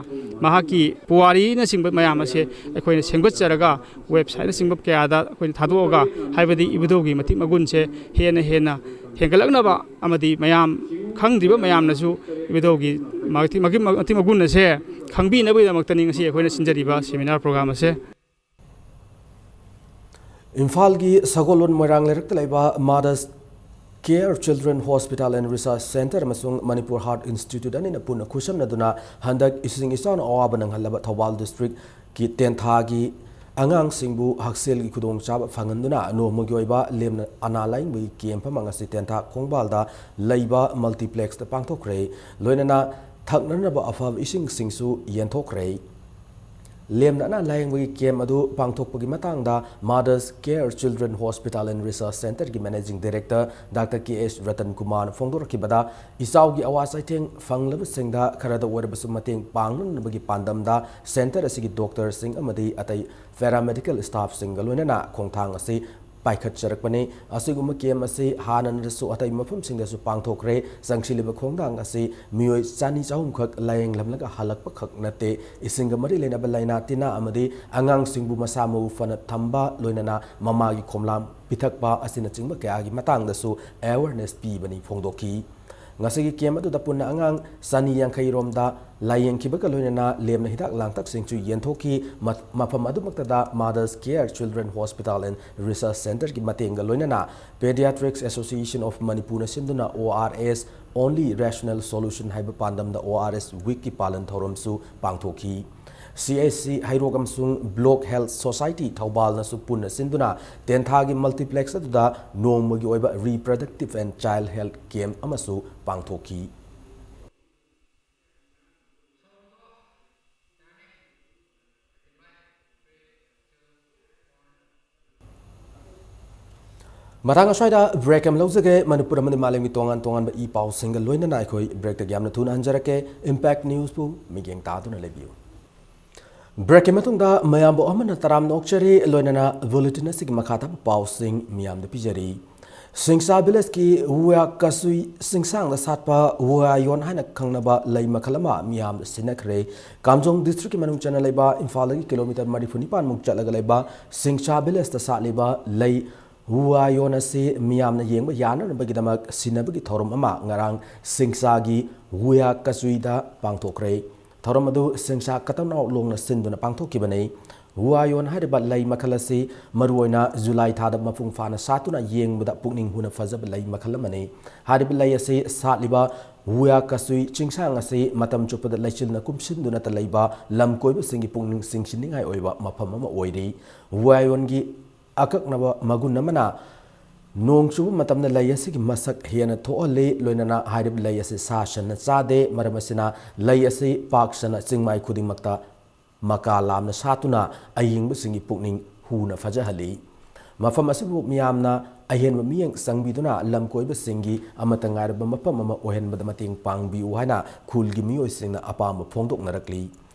ꯃꯍꯥꯛꯀꯤ ꯄꯨꯋꯥꯔꯤꯅꯆꯤꯡꯕ ꯃꯌꯥꯝ ꯑꯁꯦ ꯑꯩꯈꯣꯏꯅ ꯁꯦꯝꯒꯠꯆꯔꯒ website ꯅꯆꯤꯡꯕ ꯀꯌꯥꯗ ꯑꯩꯈꯣꯏꯅ ꯊꯥꯗꯣꯛꯑꯒ, ꯍꯥꯏꯕꯗꯤ ꯏꯕꯨꯙꯧꯒꯤ ꯃꯇꯤꯛ ꯃꯒꯨꯟꯁꯦ ꯍꯦꯟꯅ ꯍꯦꯟꯅ ꯍꯦꯟꯒꯠꯂꯛꯅꯕ ꯑꯃꯗꯤ ꯃꯌꯥꯝ ꯈꯪꯗ꯭ꯔꯤꯕ ꯃꯌꯥꯝꯅꯁꯨ ꯏꯕꯨꯙꯧꯒꯤ ꯃꯇꯤꯛ, ꯃꯇꯤꯛ, ꯃꯇꯤꯛ ꯃꯒꯨꯟ ꯑꯁꯦ ꯈꯪꯕꯤꯅꯕꯒꯤꯗꯃꯛꯇꯅꯤ ꯉꯁꯤ ꯑꯩꯈꯣꯏꯅ ꯁꯤꯟꯖꯔꯤꯕ seminar program ꯑꯁꯦ꯫ ꯏꯝꯐꯥꯜꯒꯤ ꯁꯒꯣꯜꯕꯟ ꯃꯣꯏꯔꯥꯡ ꯂꯩꯔꯛꯇ ꯂꯩꯕ Mothers Care Children Hospital and Research Center ꯑꯃꯁꯨꯡ ꯃꯅꯤꯄꯨꯔ Heart Institute ꯑꯅꯤꯅ ꯄꯨꯟꯅ ꯈꯨꯠꯁꯝꯅꯗꯨꯅ ꯍꯟꯗꯛ ꯏꯁꯤꯡ ꯏꯆꯥꯎꯅ ꯑꯋꯥꯕ ꯅꯪꯍꯜꯂꯕ ꯊꯧꯕꯥꯜ district ꯀꯤ ꯇꯦꯟꯊꯥꯒꯤ ꯑꯉꯥꯡꯁꯤꯡꯕꯨ ꯍꯛꯁꯦꯜꯒꯤ ꯈꯨꯗꯣꯡꯆꯥꯕ ꯐꯪꯍꯟꯗꯨꯅ ꯅꯣꯡꯃꯒꯤ ꯑꯣꯏꯕ ꯂꯦꯝꯅ ꯑꯅꯥ ꯂꯥꯌꯦꯡꯕꯒꯤ camp ꯑꯃ ꯉꯁꯤ ꯇꯦꯟꯊꯥ ꯈꯣꯡꯕꯥꯜꯗ ꯂꯩꯕ multiplex ꯇ ꯄꯥꯡꯊꯣꯛꯈ꯭ꯔꯦ꯫ ꯂꯣꯏꯅꯅ ꯊꯛꯅꯅꯕ ꯑꯐꯕ ꯏꯁꯤꯡꯁꯤꯡꯁꯨ ꯌꯦꯟꯊꯣꯛꯈ꯭ꯔꯦ꯫ ꯂꯦꯝꯅ ꯑꯅꯥ ꯂꯥꯌꯦꯡꯕꯒꯤ camp ꯑꯗꯨ ꯄꯥꯡꯊꯣꯛꯄꯒꯤ ꯃꯇꯥꯡꯗ Mothers Care Children Hospital and Research Center ꯒꯤ Managing Director ꯗꯥꯛꯇꯔ ꯀꯦ ꯑꯦꯁ ꯔꯇꯟ ꯀꯨꯃꯥꯔꯅ ꯐꯣꯡꯗꯣꯔꯛꯈꯤꯕꯗ, ꯏꯆꯥꯎꯒꯤ ꯑꯋꯥ ꯆꯩꯊꯦꯡ ꯐꯪꯂꯕꯁꯤꯡꯗ ꯈꯔꯗ ꯑꯣꯏꯔꯕꯁꯨ ꯃꯇꯦꯡ ꯄꯥꯡꯅꯅꯕꯒꯤ ꯄꯥꯟꯗꯝꯗ center ꯑꯁꯤꯒꯤ doctor ꯁꯤꯡ ꯑꯃꯗꯤ ꯑꯇꯩ paramedical staff ꯁꯤꯡꯒ ꯂꯣꯏꯅꯅ ꯈꯣꯡꯊꯥꯡ ꯑꯁꯤ ꯄꯥꯏꯈꯠꯆꯔꯛꯄꯅꯤ꯫ ꯑꯁꯤꯒꯨꯝꯕ ꯀꯦꯝ ꯑꯁꯤ ꯍꯥꯟꯅꯅꯁꯨ ꯑꯇꯩ ꯃꯐꯝꯁꯤꯡꯗꯁꯨ ꯄꯥꯡꯊꯣꯛꯈ꯭ꯔꯦ꯫ ꯆꯪꯁꯤꯜꯂꯤꯕ ꯈꯣꯡꯊꯥꯡ ꯑꯁꯤ ꯃꯤꯑꯣꯏ ꯆꯅꯤ ꯆꯍꯨꯝ ꯈꯛ ꯂꯥꯌꯦꯡꯂꯝꯂꯒ ꯍꯜꯂꯛꯄ ꯈꯛ ꯅꯠꯇꯦ, ꯏꯁꯤꯡꯒ ꯃꯔꯤ ꯂꯩꯅꯕ ꯂꯥꯏꯅꯥ ꯇꯤꯟꯅꯥ ꯑꯃꯗꯤ ꯑꯉꯥꯡꯁꯤꯡꯕꯨ ꯃꯁꯥ ꯃꯎ ꯐꯅ ꯊꯝꯕ, ꯂꯣꯏꯅꯅ ꯃꯃꯥꯒꯤ ꯈꯣꯝꯂꯥꯡ ꯄꯤꯊꯛꯄ ꯑꯁꯤꯅꯆꯤꯡꯕ ꯀꯌꯥꯒꯤ ꯃꯇꯥꯡꯗꯁꯨ ꯑꯦꯋꯥꯔꯅꯦꯁ ꯄꯤꯕꯅꯤ ꯐꯣꯡꯗꯣꯛꯈꯤ꯫ ꯉꯁꯤꯒꯤ ꯀꯦꯝ ꯑꯗꯨꯗ ꯄꯨꯟꯅ ꯑꯉꯥꯡ ꯆꯅꯤ ꯌꯥꯡꯈꯩ ꯔꯣꯝꯗ ꯂꯥꯌꯦꯡꯈꯤꯕꯒ ꯂꯣꯏꯅꯅ ꯂꯦꯝꯅ ꯍꯤꯗꯥꯛ ꯂꯥꯡꯊꯛꯁꯤꯡꯁꯨ ꯌꯦꯟꯊꯣꯛꯈꯤ꯫ ꯃ-, ꯃꯐꯝ ꯑꯗꯨꯃꯛꯇꯗ Mothers Care Children Hospital and Research Centreꯒꯤ ꯃꯇꯦꯡꯒ ꯂꯣꯏꯅꯅ Pediatrics Association of Manipurꯅ ꯁꯤꯟꯗꯨꯅ O R S Only Rational Solution ꯍꯥꯏꯕ ꯄꯥꯟꯗꯝꯗ O R S Weekꯀꯤ ꯄꯥꯂꯟ ꯊꯧꯔꯝꯁꯨ ꯄꯥꯡꯊꯣꯛꯈꯤ꯫ C H C ꯍꯩꯔꯣꯛ ꯑꯃꯁꯨꯡ Block Health Society ꯊꯧꯕꯥꯜꯅꯁꯨ ꯄꯨꯟꯅ ꯁꯤꯟꯗꯨꯅ ꯇꯦꯟꯊꯥꯒꯤ multiplex ꯑꯗꯨꯗ ꯅꯣꯡꯃꯒꯤ ꯑꯣꯏꯕ Reproductive and Child Health Camp ꯑꯃꯁꯨ ꯄꯥꯡꯊꯣꯛꯈꯤ꯫ ꯃꯇꯥꯡ ꯑꯁ꯭ꯋꯥꯏꯗ break ꯑꯃ ꯂꯧꯖꯒꯦ꯫ ꯃꯅꯤꯄꯨꯔ ꯑꯃꯗꯤ ꯃꯥꯂꯦꯝꯒꯤ ꯇꯣꯉꯥꯟ ꯇꯣꯉꯥꯟꯕ ꯏ ꯄꯥꯎꯁꯤꯡꯒ ꯂꯣꯏꯅꯅ ꯑꯩꯈꯣꯏ breakꯇꯒꯤ ꯌꯥꯝꯅ ꯊꯨꯅ ꯍꯟꯖꯔꯛꯀꯦ꯫ Impact Newsꯄꯨ ꯃꯤꯠꯌꯦꯡ ꯇꯥꯗꯨꯅ ꯂꯩꯕꯤꯌꯨ꯫ Breakꯀꯤ ꯃꯇꯨꯡꯗ ꯃꯌꯥꯝꯕꯨ ꯑꯃꯅ ꯇꯔꯥꯝꯅ ꯑꯣꯛꯆꯔꯤ, ꯂꯣꯏꯅꯅ bulletin ꯑꯁꯤꯒꯤ ꯃꯈꯥ ꯇꯥꯕ ꯄꯥꯎꯁꯤꯡ ꯃꯤꯌꯥꯝꯗ ꯄꯤꯖꯔꯤ꯫ ꯁꯤꯡꯁꯥ villageꯀꯤ ꯋꯨꯌꯥ ꯀꯁꯨꯏ ꯆꯤꯡꯁꯥꯡꯗ ꯁꯥꯠꯄ ꯋꯨꯌꯥꯌꯣꯟ ꯍꯥꯏꯅ ꯈꯪꯅꯕ ꯂꯩ ꯃꯈꯜ ꯑꯃ ꯃꯤꯌꯥꯝꯗ ꯁꯤꯟꯅꯈ꯭ꯔꯦ꯫ ꯀꯥꯝꯖꯣꯡ districtꯀꯤ ꯃꯅꯨꯡ ꯆꯟꯅ ꯂꯩꯕ ꯏꯝꯐꯥꯜꯗꯒꯤ kilometre ꯃꯔꯤꯐꯨ ꯅꯤꯄꯥꯟ ꯃꯨꯛ ꯆꯠꯂꯒ ꯂꯩꯕ ꯁꯤꯡꯁꯥ villageꯇ ꯁꯥꯠꯂꯤꯕ ꯂꯩ ꯋꯨꯌꯥꯌꯣꯟ ꯑꯁꯤ ꯃꯤꯌꯥꯝꯅ ꯌꯦꯡꯕ ꯌꯥꯅꯅꯕꯒꯤꯗꯃꯛ ꯁꯤꯟꯅꯕꯒꯤ ꯊꯧꯔꯝ ꯑꯃ ꯉꯔꯥꯡ ꯁꯤꯡꯁꯥꯒꯤ ꯋꯨꯌꯥ ꯀꯆꯨꯏꯗ ꯄꯥꯡꯊꯣꯛꯈ꯭ꯔꯦ꯫ ꯊꯧꯔꯝ ꯑꯗꯨ ꯁꯤꯡꯁꯥ ꯀꯇꯟꯅꯥꯎ ꯂꯣꯡꯅ ꯁꯤꯟꯗꯨꯅ ꯄꯥꯡꯊꯣꯛꯈꯤꯕꯅꯤ꯫ ꯋꯨꯌꯥꯌꯣꯟ ꯍꯥꯏꯔꯤꯕ ꯂꯩ ꯃꯈꯜ ꯑꯁꯤ ꯃꯔꯨꯑꯣꯏꯅ ꯖꯨꯂꯥꯏ ꯊꯥꯗ ꯃꯄꯨꯡ ꯐꯥꯅ ꯁꯥꯠꯇꯨꯅ ꯌꯦꯡꯕꯗ ꯄꯨꯛꯅꯤꯡ ꯍꯨꯅ ꯐꯖꯕ ꯂꯩ ꯃꯈꯜ ꯑꯃꯅꯤ꯫ ꯍꯥꯏꯔꯤꯕ ꯂꯩ ꯑꯁꯤ ꯁꯥꯠꯂꯤꯕ ꯋꯨꯌꯥ ꯀꯆꯨꯏ ꯆꯤꯡꯁꯥꯡ ꯑꯁꯤ ꯃꯇꯝ ꯆꯨꯞꯄꯗ ꯂꯩꯆꯤꯜꯅ ꯀꯨꯝꯁꯤꯟꯗꯨꯅꯇ ꯂꯩꯕ ꯂꯝ ꯀꯣꯏꯕꯁꯤꯡꯒꯤ ꯄꯨꯛꯅꯤꯡ ꯆꯤꯡꯁꯤꯟꯅꯤꯡꯉꯥꯏ ꯑꯣꯏꯕ ꯃꯐꯝ ꯑꯃ ꯑꯣꯏꯔꯤ꯫ ꯋꯨꯌꯥꯌꯣꯟꯒꯤ ꯑꯀꯛꯅꯕ ꯃꯒꯨꯟ ꯑꯃꯅ ꯅꯣꯡ ꯆꯨꯕ ꯃꯇꯝꯗ ꯂꯩ ꯑꯁꯤꯒꯤ ꯃꯁꯛ ꯍꯦꯟꯅ ꯊꯣꯛꯍꯜꯂꯤ, ꯂꯣꯏꯅꯅ ꯍꯥꯏꯔꯤꯕ ꯂꯩ ꯑꯁꯤ ꯁꯥ ꯁꯟꯅ ꯆꯥꯗꯦ꯫ ꯃꯔꯝ ꯑꯁꯤꯅ ꯂꯩ ꯑꯁꯤ ꯄꯥꯛ ꯁꯟꯅ ꯆꯤꯡꯃꯥꯏ ꯈꯨꯗꯤꯡꯃꯛꯇ ꯃꯀꯥ ꯂꯥꯝꯅ ꯁꯥꯠꯇꯨꯅ ꯑꯌꯦꯡꯕꯁꯤꯡꯒꯤ ꯄꯨꯛꯅꯤꯡ ꯍꯨꯅ ꯐꯖꯍꯜꯂꯤ꯫ ꯃꯐꯝ ꯑꯁꯤꯕꯨ ꯃꯤꯌꯥꯝꯅ ꯑꯍꯦꯟꯕ ꯃꯤꯠꯌꯦꯡ ꯆꯪꯕꯤꯗꯨꯅ ꯂꯝ ꯀꯣꯏꯕꯁꯤꯡꯒꯤ ꯑꯃꯠꯇ ꯉꯥꯏꯔꯕ ꯃꯐꯝ ꯑꯃ ꯑꯣꯏꯍꯟꯕꯗ ꯃꯇꯦꯡ ꯄꯥꯡꯕꯤꯌꯨ ꯍꯥꯏꯅ ꯈꯨꯜꯒꯤ ꯃꯤꯑꯣꯏꯁꯤꯡꯅ ꯑꯄꯥꯝꯕ ꯐꯣꯡꯗꯣꯛꯅꯔꯛꯂꯤ꯫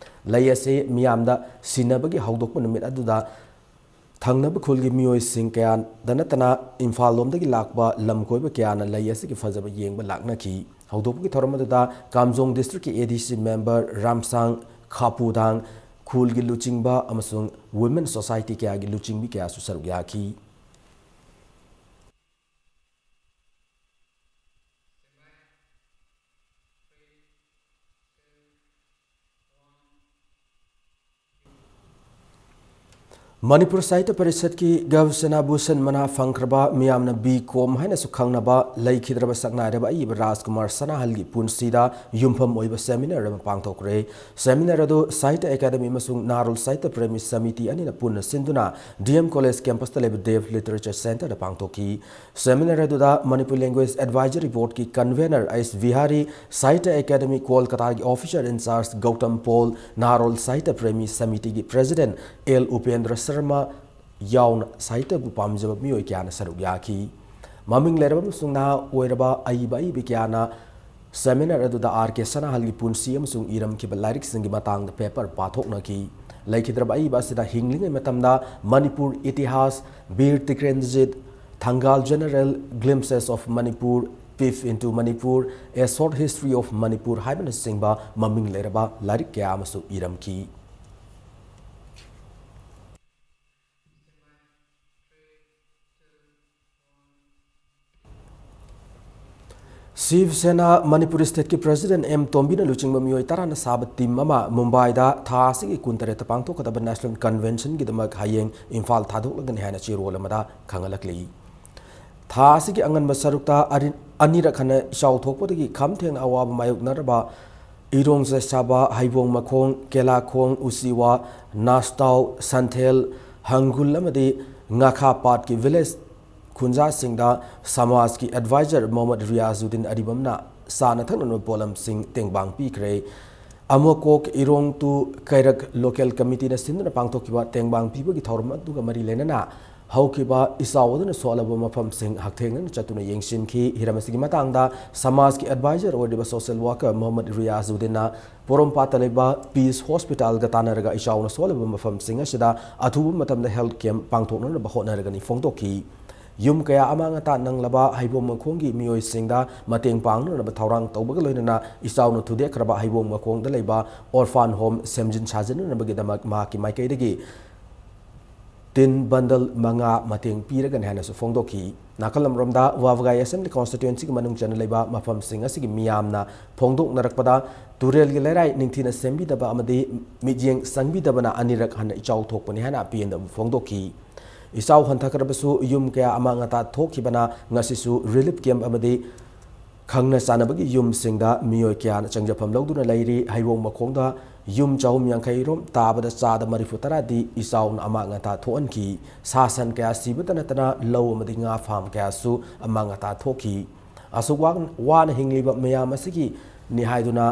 ꯂꯩ ꯑꯁꯤ ꯃꯤꯌꯥꯝꯗ ꯁꯤꯟꯅꯕꯒꯤ ꯍꯧꯗꯣꯛꯄ ꯅꯨꯃꯤꯠ ꯑꯗꯨꯗ ꯊꯪꯅꯕ ꯈꯨꯜꯒꯤ ꯃꯤꯑꯣꯏꯁꯤꯡ ꯀꯌꯥꯗ ꯅꯠꯇꯅ ꯏꯝꯐꯥꯜ ꯂꯣꯝꯗꯒꯤ ꯂꯥꯛꯄ ꯂꯝ ꯀꯣꯏꯕ ꯀꯌꯥꯅ ꯂꯩ ꯑꯁꯤꯒꯤ ꯐꯖꯕ ꯌꯦꯡꯕ ꯂꯥꯛꯅꯈꯤ꯫ ꯍꯧꯗꯣꯛꯄꯒꯤ ꯊꯧꯔꯝ ꯑꯗꯨꯗ ꯀꯥꯝꯖꯣꯡ district ꯀꯤ A D C member ꯔꯥꯝꯁꯥꯡ ꯈꯥꯄꯨꯗꯥꯡ, ꯈꯨꯜꯒꯤ ꯂꯨꯆꯤꯡꯕ ꯑꯃꯁꯨꯡ women society ꯀꯌꯥꯒꯤ ꯂꯨꯆꯤꯡꯕꯤ ꯀꯌꯥꯁꯨ ꯁꯔꯨꯛ ꯌꯥꯈꯤ꯫ ꯃꯅꯤꯄꯨꯔ ꯁꯥꯍꯤꯇ꯭ꯌ ꯄꯔꯤꯁꯠꯀꯤ ꯒꯕꯁꯦꯅꯥ ꯚꯨꯁꯟ ꯃꯅꯥ ꯐꯪꯈ꯭ꯔꯕ, ꯃꯤꯌꯥꯝꯅ B Com ꯍꯥꯏꯅꯁꯨ ꯈꯪꯅꯕ ꯂꯩꯈꯤꯗ꯭ꯔꯕ ꯁꯛꯅꯥꯏꯔꯕ ꯑꯏꯕ ꯔꯥꯖꯀꯨꯃꯥꯔ ꯁꯅꯥꯍꯜꯒꯤ ꯄꯨꯟꯁꯤꯗ ꯌꯨꯝꯐꯝ ꯑꯣꯏꯕ seminar ꯑꯃ ꯄꯥꯡꯊꯣꯛꯈ꯭ꯔꯦ꯫ Seminar ꯑꯗꯨ ꯁꯥꯍꯤꯇ꯭ꯌ ꯑꯦꯀꯥꯗꯃꯤ ꯑꯃꯁꯨꯡ ꯅꯥꯔꯣꯜ ꯁꯥꯍꯤꯇ꯭ꯌ ꯄ꯭ꯔꯦꯃꯤ ꯁꯃꯤꯇꯤ ꯑꯅꯤꯅ ꯄꯨꯟꯅ ꯁꯤꯟꯗꯨꯅ D M College campus ꯇ ꯂꯩꯕ Dev Literature Centre ꯗ ꯄꯥꯡꯊꯣꯛꯈꯤ꯫ Seminar ꯑꯗꯨꯗ Manipur Language Advisory Board ꯀꯤ convener S Vihari, Sahitya Akademi ꯀꯣꯜꯀꯇꯥꯒꯤ officer in charge Gautam Paul, Naharol Sahitya Premee ꯁꯃꯤꯇꯤꯒꯤ president L ꯎꯄꯦꯟꯗ꯭ꯔ ꯁꯔꯃ ꯌꯥꯎꯅ ꯁꯥꯍꯤꯇ꯭ꯌꯕꯨ ꯄꯥꯝꯖꯕ ꯃꯤꯑꯣꯏ ꯀꯌꯥꯅ ꯁꯔꯨꯛ ꯌꯥꯈꯤ꯫ ꯃꯃꯤꯡ ꯂꯩꯔꯕ ꯑꯃꯁꯨꯡ ꯅꯍꯥ ꯑꯣꯏꯔꯕ ꯑꯏꯕ ꯑꯏꯕꯤ ꯀꯌꯥꯅ seminar ꯑꯗꯨꯗ R K ꯁꯅꯥꯍꯜꯒꯤ ꯄꯨꯟꯁꯤ ꯑꯃꯁꯨꯡ ꯏꯔꯝꯈꯤꯕ ꯂꯥꯏꯔꯤꯛꯁꯤꯡꯒꯤ ꯃꯇꯥꯡꯗ paper ꯄꯥꯊꯣꯛꯅꯈꯤ꯫ ꯂꯩꯈꯤꯗ꯭ꯔꯕ ꯑꯏꯕ ꯑꯁꯤꯗ ꯍꯤꯡꯂꯤꯉꯩ ꯃꯇꯝꯗ ꯃꯅꯤꯄꯨꯔ ꯏꯇꯤꯍꯥꯁ, ꯕꯤꯔ ꯇꯤꯀ꯭ꯔꯦꯟꯖꯤꯠ, ꯊꯪꯒꯥꯜ general, Glimpses of Manipur, Peep into Manipur, A Short History of Manipur ꯍꯥꯏꯕꯅꯆꯤꯡꯕ ꯃꯃꯤꯡ ꯂꯩꯔꯕ ꯂꯥꯏꯔꯤꯛ ꯀꯌꯥ ꯑꯃꯁꯨ ꯏꯔꯝꯈꯤ꯫ ꯁꯤꯕ ꯁꯦꯅꯥ ꯃꯅꯤꯄꯨꯔ state ꯀꯤ president M ꯇꯣꯝꯕꯤꯅ ꯂꯨꯆꯤꯡꯕ ꯃꯤꯑꯣꯏ ꯇꯔꯥꯅ ꯁꯥꯕ team ꯑꯃ ꯃꯨꯝꯕꯥꯏꯗ ꯊꯥ ꯑꯁꯤꯒꯤ ꯀꯨꯟꯇꯔꯦꯠꯇ ꯄꯥꯡꯊꯣꯛꯀꯗꯕ National Convention ꯒꯤꯗꯃꯛ ꯍꯌꯦꯡ ꯏꯝꯐꯥꯜ ꯊꯥꯗꯣꯛꯂꯒꯅꯤ ꯍꯥꯏꯅ ꯆꯦꯔꯣꯜ ꯑꯃꯗ ꯈꯪꯍꯜꯂꯛꯂꯤ꯫ ꯊꯥ ꯑꯁꯤꯒꯤ ꯑꯉꯟꯕ ꯁꯔꯨꯛꯇ ꯑꯔꯤ-, ꯑꯅꯤꯔꯛ ꯍꯟꯅ ꯏꯆꯥꯎ ꯊꯣꯛꯄꯗꯒꯤ ꯈꯝ ꯊꯦꯡꯅ ꯑꯋꯥꯕ ꯃꯥꯌꯣꯛꯅꯔꯕ ꯏꯔꯣꯡ ꯆꯥꯏꯁꯥꯕ, ꯍꯩꯕꯣꯡ ꯃꯈꯣꯡ, ꯀꯦꯂꯥꯈꯣꯡ, ꯎꯆꯤꯋꯥ, ꯅꯥꯁꯇꯥꯎ, ꯁꯟꯊꯦꯜ, ꯍꯪꯒꯨꯜ ꯑꯃꯗꯤ ꯉꯥꯈꯥ ꯄꯥꯠꯀꯤ village ꯈꯨꯟꯖꯥꯁꯤꯡꯗ ꯁꯃꯥꯖꯀꯤ advisor ꯃꯣꯍꯝꯃꯗ ꯔꯤꯌꯥꯖꯨꯗꯤꯟ ꯑꯔꯤꯕꯝꯅ ꯆꯥꯅ ꯊꯛꯅꯅꯕ ꯄꯣꯠꯂꯝꯁꯤꯡ ꯇꯦꯡꯕꯥꯡ ꯄꯤꯈ꯭ꯔꯦ꯫ ꯑꯃꯣꯀꯣꯛ ꯏꯔꯣꯡ to ꯀꯩꯔꯛ local committee ꯅ ꯁꯤꯟꯗꯨꯅ ꯄꯥꯡꯊꯣꯛꯈꯤꯕ ꯇꯦꯡꯕꯥꯡ ꯄꯤꯕꯒꯤ ꯊꯧꯔꯝ ꯑꯗꯨꯒ ꯃꯔꯤ ꯂꯩꯅꯅ ꯍꯧꯈꯤꯕ ꯏꯆꯥꯎ ꯑꯗꯨꯅ ꯁꯣꯛꯂꯕ ꯃꯐꯝꯁꯤꯡ ꯍꯛꯊꯦꯡꯅꯅ ꯆꯠꯇꯨꯅ ꯌꯦꯡꯁꯤꯟꯈꯤ꯫ ꯍꯤꯔꯝ ꯑꯁꯤꯒꯤ ꯃꯇꯥꯡꯗ ꯁꯃꯥꯖꯀꯤ ꯑꯦꯗꯚꯥꯏꯖꯔ ꯑꯣꯏꯔꯤꯕ ꯁꯣꯁꯤꯌꯦꯜ ꯋꯥꯔꯀꯔ ꯃꯣꯍꯝꯃꯗ ꯔꯤꯌꯥꯖꯨꯗꯤꯟꯅ ꯄꯣꯔꯣꯝꯄꯥꯠꯇ ꯂꯩꯕ ꯄꯤꯁ ꯍꯣꯁꯄꯤꯇꯥꯜꯒ ꯇꯥꯟꯅꯔꯒ ꯏꯆꯥꯎꯅ ꯁꯣꯛꯂꯕ ꯃꯐꯝꯁꯤꯡ ꯑꯁꯤꯗ ꯑꯊꯨꯕ ꯃꯇꯝꯗ ꯍꯦꯜꯊ ꯀꯦꯝꯞ ꯄꯥꯡꯊꯣꯛꯅꯅꯕ ꯍꯣꯠꯅꯔꯒꯅꯤ ꯐꯣꯡꯗꯣꯛꯈꯤ꯫ ꯌꯨꯝ ꯀꯌꯥ ꯑꯃꯥꯡ ꯑꯇꯥ ꯅꯪꯂꯕ ꯍꯩꯕꯣꯡ ꯃꯈꯣꯡꯒꯤ ꯃꯤꯑꯣꯏꯁꯤꯡꯗ ꯃꯇꯦꯡ ꯄꯥꯡꯅꯅꯕ ꯊꯧꯔꯥꯡ ꯇꯧꯕꯒ ꯂꯣꯏꯅꯅ ꯏꯆꯥꯎꯅ ꯊꯨꯗꯦꯛꯈ꯭ꯔꯕ ꯍꯩꯕꯣꯡ ꯃꯈꯣꯡꯗ ꯂꯩꯕ ꯑꯣꯔꯐꯥꯟ ꯍꯣꯝ ꯁꯦꯝꯖꯤꯟ ꯁꯥꯖꯤꯟꯅꯅꯕꯒꯤꯗꯃꯛ ꯃꯍꯥꯛꯀꯤ ꯃꯥꯏꯀꯩꯗꯒꯤ ꯇꯤꯟ ꯕꯟꯗꯜ ꯃꯉꯥ ꯃꯇꯦꯡ ꯄꯤꯔꯒꯅꯤ ꯍꯥꯏꯅꯁꯨ ꯐꯣꯡꯗꯣꯛꯈꯤ꯫ ꯅꯥꯀꯜ ꯑꯃꯔꯣꯝꯗ, ꯋꯥꯕꯒꯥꯏ ꯑꯦꯁꯦꯝꯕ꯭ꯂꯤ ꯀꯣꯟꯁꯇꯤꯇ꯭ꯋꯦꯟꯁꯤꯒꯤ ꯃꯅꯨꯡ ꯆꯟꯅ ꯂꯩꯕ ꯃꯐꯝꯁꯤꯡ ꯑꯁꯤꯒꯤ ꯃꯤꯌꯥꯝꯅ ꯐꯣꯡꯗꯣꯛꯅꯔꯛꯄꯗ, ꯇꯨꯔꯦꯜꯒꯤ ꯂꯩꯔꯥꯏ ꯅꯤꯡꯊꯤꯅ ꯁꯦꯝꯕꯤꯗꯕ ꯑꯃꯗꯤ ꯃꯤꯠꯌꯦꯡ ꯆꯪꯕꯤꯗꯕꯅ ꯑꯅꯤꯔꯛ ꯍꯟꯅ ꯏꯆꯥꯎ ꯊꯣꯛꯄꯅꯤ ꯍꯥꯏꯅ ꯑꯄꯦꯟꯗꯕ ꯐꯣꯡꯗꯣꯛꯈꯤ꯫ ꯏꯆꯥꯎ ꯍꯟꯊꯈ꯭ꯔꯕꯁꯨ ꯌꯨꯝ ꯀꯌꯥ ꯑꯃꯥꯡ ꯑꯇꯥ ꯊꯣꯛꯈꯤꯕꯅ ꯉꯁꯤꯁꯨ ꯔꯤꯂꯤꯐ ꯀꯦꯝꯞ ꯑꯃꯗꯤ ꯈꯪꯅ ꯆꯥꯟꯅꯕꯒꯤ ꯌꯨꯝꯁꯤꯡꯗ ꯃꯤꯑꯣꯏ ꯀꯌꯥꯅ ꯆꯪꯖꯐꯝ ꯂꯧꯗꯨꯅ ꯂꯩꯔꯤ꯫ ꯍꯩꯕꯣꯡ ꯃꯈꯣꯡꯗ ꯌꯨꯝ ꯆꯍꯨꯝ ꯌꯥꯡꯈꯩ ꯔꯣꯝ ꯇꯥꯕꯗ ꯆꯥꯗ ꯃꯔꯤꯐꯨ ꯇꯔꯥꯗꯤ ꯏꯆꯥꯎꯅ ꯑꯃꯥꯡ ꯑꯇꯥ ꯊꯣꯛꯍꯟꯈꯤ꯫ ꯁꯥ ꯁꯟ ꯀꯌꯥ ꯁꯤꯕꯇ ꯅꯠꯇꯅ ꯂꯧ ꯑꯃꯗꯤ ꯉꯥ ꯐꯥꯝ ꯀꯌꯥꯁꯨ ꯑꯃꯥꯡ ꯑꯇꯥ ꯊꯣꯛꯈꯤ꯫ ꯑꯁꯨꯛ ꯋꯥ-, ꯋꯥꯅ ꯍꯤꯡꯂꯤꯕ ꯃꯌꯥꯝ ꯑꯁꯤꯒꯤꯅꯤ ꯍꯥꯏꯗꯨꯅ